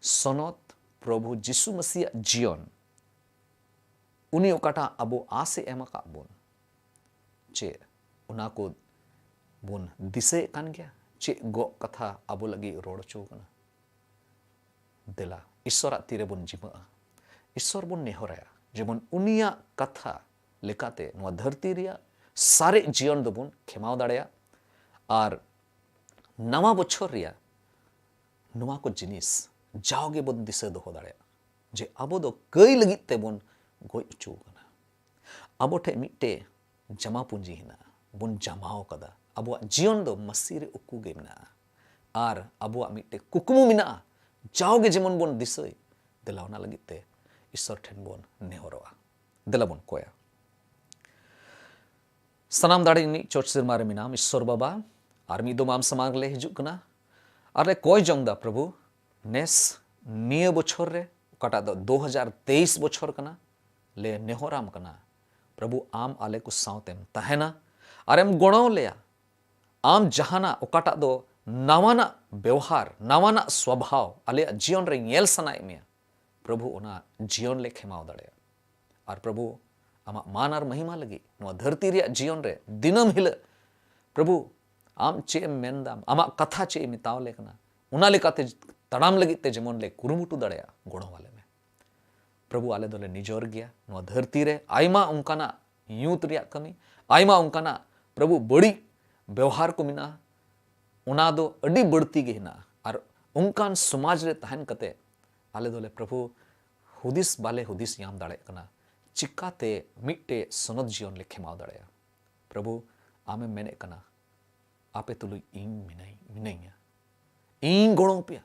ᱥᱚᱱᱚᱛ ᱯᱨᱚᱵᱷᱩ ᱡᱤᱥᱩ ᱢᱟᱹᱥᱤᱭᱟᱜ ᱡᱤᱭᱚᱱ, ᱩᱱᱤ ᱚᱠᱟᱴᱟᱜ ᱟᱵᱚ ᱟᱥ ᱮ ᱮᱢ ᱟᱠᱟᱫ ᱵᱚᱱ, ᱪᱮᱫ ᱚᱱᱟ ᱠᱚ ᱵᱚᱱ ᱫᱤᱥᱟᱹᱭᱮᱫ ᱠᱟᱱ ᱜᱮᱭᱟ? ᱪᱮᱫ ᱜᱚᱜ ᱠᱟᱛᱷᱟ ᱟᱵᱚ ᱞᱟᱹᱜᱤᱫ ᱨᱚᱲ ᱦᱚᱪᱚ ᱠᱟᱱᱟ? ᱫᱮᱞᱟ, ᱤᱥᱥᱚᱨᱟᱜ ᱛᱤᱨᱮ ᱵᱚᱱ ᱡᱤᱢᱟᱹᱜᱼᱟ᱾ ᱤᱥᱥᱚᱨ ᱵᱚᱱ ᱱᱮᱦᱚᱨᱟᱭᱟ, ᱡᱮᱢᱚᱱ ᱩᱱᱤᱭᱟᱜ ᱠᱟᱛᱷᱟ ᱞᱮᱠᱟᱛᱮ ᱱᱚᱣᱟ ᱫᱷᱟᱹᱨᱛᱤ ᱨᱮᱭᱟᱜ ᱥᱟᱨᱮᱡ ᱡᱤᱭᱚᱱ ᱫᱚᱵᱚᱱ ᱠᱷᱮᱢᱟᱣ ᱫᱟᱲᱮᱭᱟᱜ᱾ ᱟᱨ ᱱᱟᱣᱟ ᱵᱚᱪᱷᱚᱨ ᱨᱮᱭᱟᱜ ᱱᱚᱣᱟ ᱠᱚ ᱡᱤᱱᱤᱥ ᱡᱟᱣᱜᱮ ᱵᱚᱱ ᱫᱤᱥᱟᱹ ᱫᱚᱦᱚ ᱫᱟᱲᱮᱭᱟᱜᱼᱟ, ᱡᱮ ᱟᱵᱚ ᱫᱚ ᱠᱟᱹᱭ ᱞᱟᱹᱜᱤᱫ ᱛᱮᱵᱚᱱ ᱜᱚᱡ ᱦᱚᱪᱚ ᱟᱠᱟᱱᱟ᱾ ᱟᱵᱚ ᱴᱷᱮᱱ ᱢᱤᱫᱴᱮᱡ ᱡᱟᱢᱟ ᱯᱩᱸᱡᱤ ᱦᱮᱱᱟᱜᱼᱟ, ᱵᱚᱱ ᱡᱟᱢᱟᱣ ᱠᱟᱫᱟ᱾ ᱟᱵᱚᱣᱟᱜ ᱡᱤᱭᱚᱱ ᱫᱚ ᱢᱟᱹᱥᱤ ᱨᱮ ᱩᱠᱩ ᱜᱮ ᱢᱮᱱᱟᱜᱼᱟ᱾ ᱟᱨ ᱟᱵᱚᱣᱟᱜ ᱢᱤᱫᱴᱮᱡ ᱠᱩᱠᱢᱩ ᱢᱮᱱᱟᱜᱼᱟ, ᱡᱟᱣᱜᱮ ᱡᱮᱢᱚᱱ ᱵᱚᱱ ᱫᱤᱥᱟᱹᱭ᱾ ᱫᱮᱞᱟ, ᱚᱱᱟ ᱞᱟᱹᱜᱤᱫ ᱛᱮ ᱤᱥᱥᱚᱨ ᱴᱷᱮᱱ ᱵᱚᱱ ᱱᱮᱦᱚᱨᱚᱜᱼᱟ᱾ ᱫᱮᱞᱟ ᱵᱚᱱ ᱠᱚᱭᱟ᱾ ᱥᱟᱱᱟᱢ ᱫᱟᱲᱮ ᱨᱤᱱᱤᱡ ᱪᱚᱴ ᱥᱮᱨᱢᱟ ᱨᱮ ᱢᱮᱱᱟᱢ ᱤᱥᱥᱚᱨ ᱵᱟᱵᱟ, ᱟᱨ ᱢᱤᱫ ᱫᱚᱢ ᱟᱢ ᱥᱟᱢᱟᱝ ᱨᱮᱞᱮ ᱦᱤᱡᱩᱜ ᱠᱟᱱᱟ ᱟᱨ ᱞᱮ ᱠᱚᱭ ᱡᱚᱝ ᱫᱟ ᱯᱨᱚᱵᱷᱩ, ᱱᱮᱥ ᱱᱤᱭᱟᱹ ᱵᱚᱪᱷᱚᱨ ᱨᱮ, ᱚᱠᱟᱴᱟᱜ ᱫᱚ ᱫᱩ ᱦᱟᱡᱟᱨ ᱛᱮᱭᱤᱥ ᱵᱚᱪᱷᱚᱨ ᱠᱟᱱᱟ, ᱞᱮ ᱱᱮᱦᱚᱨᱟᱢ ᱠᱟᱱᱟ, ᱯᱨᱚᱵᱷᱩ ᱟᱢ ᱟᱞᱮ ᱠᱚ ᱥᱟᱶᱛᱮᱢ ᱛᱟᱦᱮᱱᱟ ᱟᱨᱮᱢ ᱜᱚᱲᱚ ᱞᱮᱭᱟ᱾ ᱟᱢ ᱡᱟᱦᱟᱱᱟᱜ ᱚᱠᱟᱴᱟᱜ ᱫᱚ ᱱᱟᱣᱟᱱᱟᱜ ᱵᱮᱣᱦᱟᱨ, ᱱᱟᱣᱟᱱᱟᱜ ᱥᱣᱟᱵᱷᱟᱣ ᱟᱞᱮᱭᱟᱜ ᱡᱤᱭᱚᱱ ᱨᱮ ᱧᱮᱞ ᱥᱟᱱᱟᱭᱮᱫ ᱢᱮᱭᱟ, ᱯᱨᱚᱵᱷᱩ ᱚᱱᱟ ᱡᱤᱭᱚᱱ ᱞᱮ ᱠᱷᱮᱢᱟᱣ ᱫᱟᱲᱮᱭᱟᱜᱼᱟ᱾ ᱟᱨ ᱯᱨᱚᱵᱷᱩ ᱟᱢᱟᱜ ᱢᱟᱱ ᱟᱨ ᱢᱚᱦᱤᱢᱟ ᱞᱟᱹᱜᱤᱫ ᱱᱚᱣᱟ ᱫᱷᱟᱹᱨᱛᱤ ᱨᱮᱭᱟᱜ ᱡᱤᱭᱚᱱ ᱨᱮ ᱫᱤᱱᱟᱹᱢ ᱦᱤᱞᱳᱜ ᱯᱨᱚᱵᱷᱩ ᱟᱢ ᱪᱮᱫ ᱮᱢ ᱢᱮᱱᱫᱟᱢ, ᱟᱢᱟᱜ ᱠᱟᱛᱷᱟ ᱪᱮᱫ ᱮ ᱢᱮᱛᱟᱣ ᱞᱮ ᱠᱟᱱᱟ, ᱚᱱᱟ ᱞᱮᱠᱟᱛᱮ ᱛᱟᱲᱟᱢ ᱞᱟᱹᱜᱤᱫ ᱛᱮ ᱡᱮᱢᱚᱱ ᱞᱮ ᱠᱩᱨᱩᱢᱩᱴᱩ ᱫᱟᱲᱮᱭᱟᱜᱼᱟ, ᱜᱚᱲᱚ ᱟᱞᱮ ᱢᱮ᱾ ᱯᱨᱚᱵᱷᱩ, ᱟᱞᱮ ᱫᱚᱞᱮ ᱱᱤᱡᱚᱨ ᱜᱮᱭᱟ᱾ ᱱᱚᱣᱟ ᱫᱷᱟᱹᱨᱛᱤ ᱨᱮ ᱟᱭᱢᱟ ᱚᱱᱠᱟᱱᱟᱜ ᱧᱩᱛ ᱨᱮᱭᱟᱜ ᱠᱟᱹᱢᱤ, ᱟᱭᱢᱟ ᱚᱱᱠᱟᱱᱟᱜ, ᱯᱨᱚᱵᱷᱩ, ᱵᱟᱹᱲᱤᱡ ᱵᱮᱣᱦᱟᱨ ᱠᱚ ᱢᱮᱱᱟᱜᱼᱟ᱾ ᱚᱱᱟ ᱫᱚ ᱟᱹᱰᱤ ᱵᱟᱹᱲᱛᱤ ᱜᱮ ᱦᱮᱱᱟᱜᱼᱟ᱾ ᱟᱨ ᱚᱱᱠᱟᱱ ᱥᱚᱢᱟᱡᱽ ᱨᱮ ᱛᱟᱦᱮᱱ ᱠᱟᱛᱮ ᱟᱞᱮ ᱫᱚᱞᱮ, ᱯᱨᱚᱵᱷᱩ, ᱦᱩᱫᱤᱥ ᱵᱟᱞᱮ ᱦᱩᱫᱤᱥ ᱧᱟᱢ ᱫᱟᱲᱮᱭᱟᱜ ᱠᱟᱱᱟ ᱪᱤᱠᱟᱛᱮ ᱢᱤᱫᱴᱮᱡ ᱥᱚᱱᱚᱛ ᱡᱤᱭᱚᱱ ᱞᱮ ᱠᱷᱮᱢᱟᱣ ᱫᱟᱲᱮᱭᱟᱜᱼᱟ᱾ ᱯᱨᱚᱵᱷᱩ, ᱟᱢᱮᱢ ᱢᱮᱱᱮᱫ ᱠᱟᱱᱟ, ᱟᱯᱮ ᱛᱩᱞᱩᱡ ᱤᱧ ᱢᱮᱱᱟᱹᱧ, ᱢᱤᱱᱟᱹᱧᱟ, ᱤᱧ ᱜᱚᱲᱚ ᱟᱯᱮᱭᱟ᱾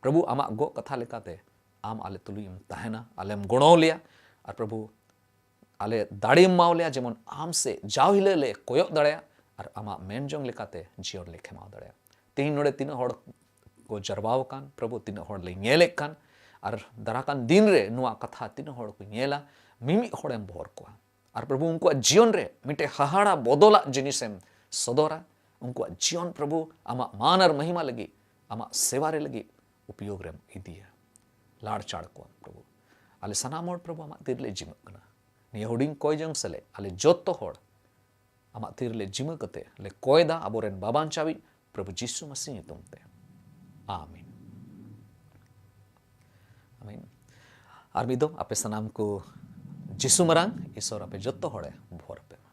ᱯᱨᱚᱵᱷᱩ, ᱟᱢᱟᱜ ᱜᱚᱜ ᱠᱟᱛᱷᱟ ᱞᱮᱠᱟᱛᱮ ᱟᱢ ᱟᱞᱮ ᱛᱩᱞᱩᱡ ᱮᱢ ᱛᱟᱦᱮᱱᱟ, ᱟᱞᱮᱢ ᱜᱚᱲᱚ ᱞᱮᱭᱟ᱾ ᱟᱨ ᱯᱨᱚᱵᱷᱩ, ᱟᱞᱮ ᱫᱟᱲᱮᱢ ᱮᱢᱟᱣ ᱞᱮᱭᱟ, ᱡᱮᱢᱚᱱ ᱟᱢ ᱥᱮᱫ ᱡᱟᱣ ᱦᱤᱞᱳᱜ ᱞᱮ ᱠᱚᱭᱚᱜ ᱫᱟᱲᱮᱭᱟᱜ ᱟᱨ ᱟᱢᱟᱜ ᱢᱮᱱ ᱡᱚᱝ ᱞᱮᱠᱟᱛᱮ ᱡᱤᱭᱚᱱ ᱞᱮ ᱠᱷᱮᱢᱟᱣ ᱫᱟᱲᱮᱭᱟᱜ᱾ ᱛᱮᱦᱮᱧ ᱱᱚᱰᱮ ᱛᱤᱱᱟᱹᱜ ᱦᱚᱲ ᱠᱚ ᱡᱟᱨᱣᱟᱣ ᱟᱠᱟᱱ, ᱯᱨᱚᱵᱷᱩ, ᱛᱤᱱᱟᱹᱜ ᱦᱚᱲ ᱞᱮ ᱧᱮᱞᱮᱫ ᱠᱟᱱ, ᱟᱨ ᱫᱟᱨᱟ ᱠᱟᱱ ᱫᱤᱱ ᱨᱮ ᱱᱚᱣᱟ ᱠᱟᱛᱷᱟ ᱛᱤᱱᱟᱹᱜ ᱦᱚᱲ ᱠᱚ ᱧᱮᱞᱟ, ᱢᱤᱢᱤᱫ ᱦᱚᱲᱮᱢ ᱵᱚᱦᱚᱨ ᱠᱚᱣᱟ᱾ ᱟᱨ ᱯᱨᱚᱵᱷᱩ, ᱩᱱᱠᱩᱣᱟᱜ ᱡᱤᱭᱚᱱ ᱨᱮ ᱢᱤᱫᱴᱮᱡ ᱦᱟᱦᱟᱲᱟ ᱵᱚᱫᱚᱞᱟᱜ ᱡᱤᱱᱤᱥᱮᱢ ᱥᱚᱫᱚᱨᱟ᱾ ᱩᱱᱠᱩᱣᱟᱜ ᱡᱤᱭᱚᱱ, ᱯᱨᱚᱵᱷᱩ, ᱟᱢᱟᱜ ᱢᱟᱱ ᱟᱨ ᱢᱚᱦᱤᱢᱟ ᱞᱟᱹᱜᱤᱫ, ᱟᱢᱟᱜ ᱥᱮᱵᱟ ᱨᱮ ᱞᱟᱹᱜᱤᱫ ᱩᱯᱭᱳᱜᱽ ᱨᱮᱢ ᱤᱫᱤᱭᱟ᱾ ᱞᱟᱲ ᱪᱟᱲ ᱠᱚᱣᱟᱢ, ᱯᱨᱚᱵᱷᱩ᱾ ᱟᱞᱮ ᱥᱟᱱᱟᱢ ᱦᱚᱲ, ᱯᱨᱚᱵᱷᱩ, ᱟᱢᱟᱜ ᱛᱤ ᱨᱮᱞᱮ ᱡᱤᱢᱟᱹᱜ ᱠᱟᱱᱟ᱾ ᱱᱤᱭᱟᱹ ᱦᱩᱰᱤᱧ ᱠᱚᱭ ᱡᱚᱝ ᱥᱮᱞᱮᱫ, ᱟᱞᱮ ᱡᱚᱛᱚ ᱦᱚᱲ ᱟᱢᱟᱜ ᱛᱤ ᱨᱮᱞᱮ ᱡᱤᱢᱟᱹ ᱠᱟᱛᱮ ᱞᱮ ᱠᱚᱭ ᱫᱟ, ᱟᱵᱚᱨᱮᱱ ᱵᱟᱵᱟᱧᱪᱟᱣᱤᱡ ᱯᱨᱚᱵᱷᱩ ᱡᱤᱥᱩ ᱢᱟᱥᱤ ᱧᱩᱛᱩᱢ ᱛᱮ, ᱟᱢᱮᱱ᱾ ᱟᱢᱮᱱ᱾ ᱟᱨ ᱢᱤᱫ ᱫᱚᱢ ᱟᱯᱮ ᱥᱟᱱᱟᱢ ᱠᱚ ᱡᱤᱥᱩ ᱢᱟᱨᱟᱝ ᱤᱥᱚᱨ ᱟᱯᱮ ᱡᱚᱛᱚ ᱦᱚᱲᱮ ᱵᱷᱚᱨ ᱯᱮ ᱢᱟ᱾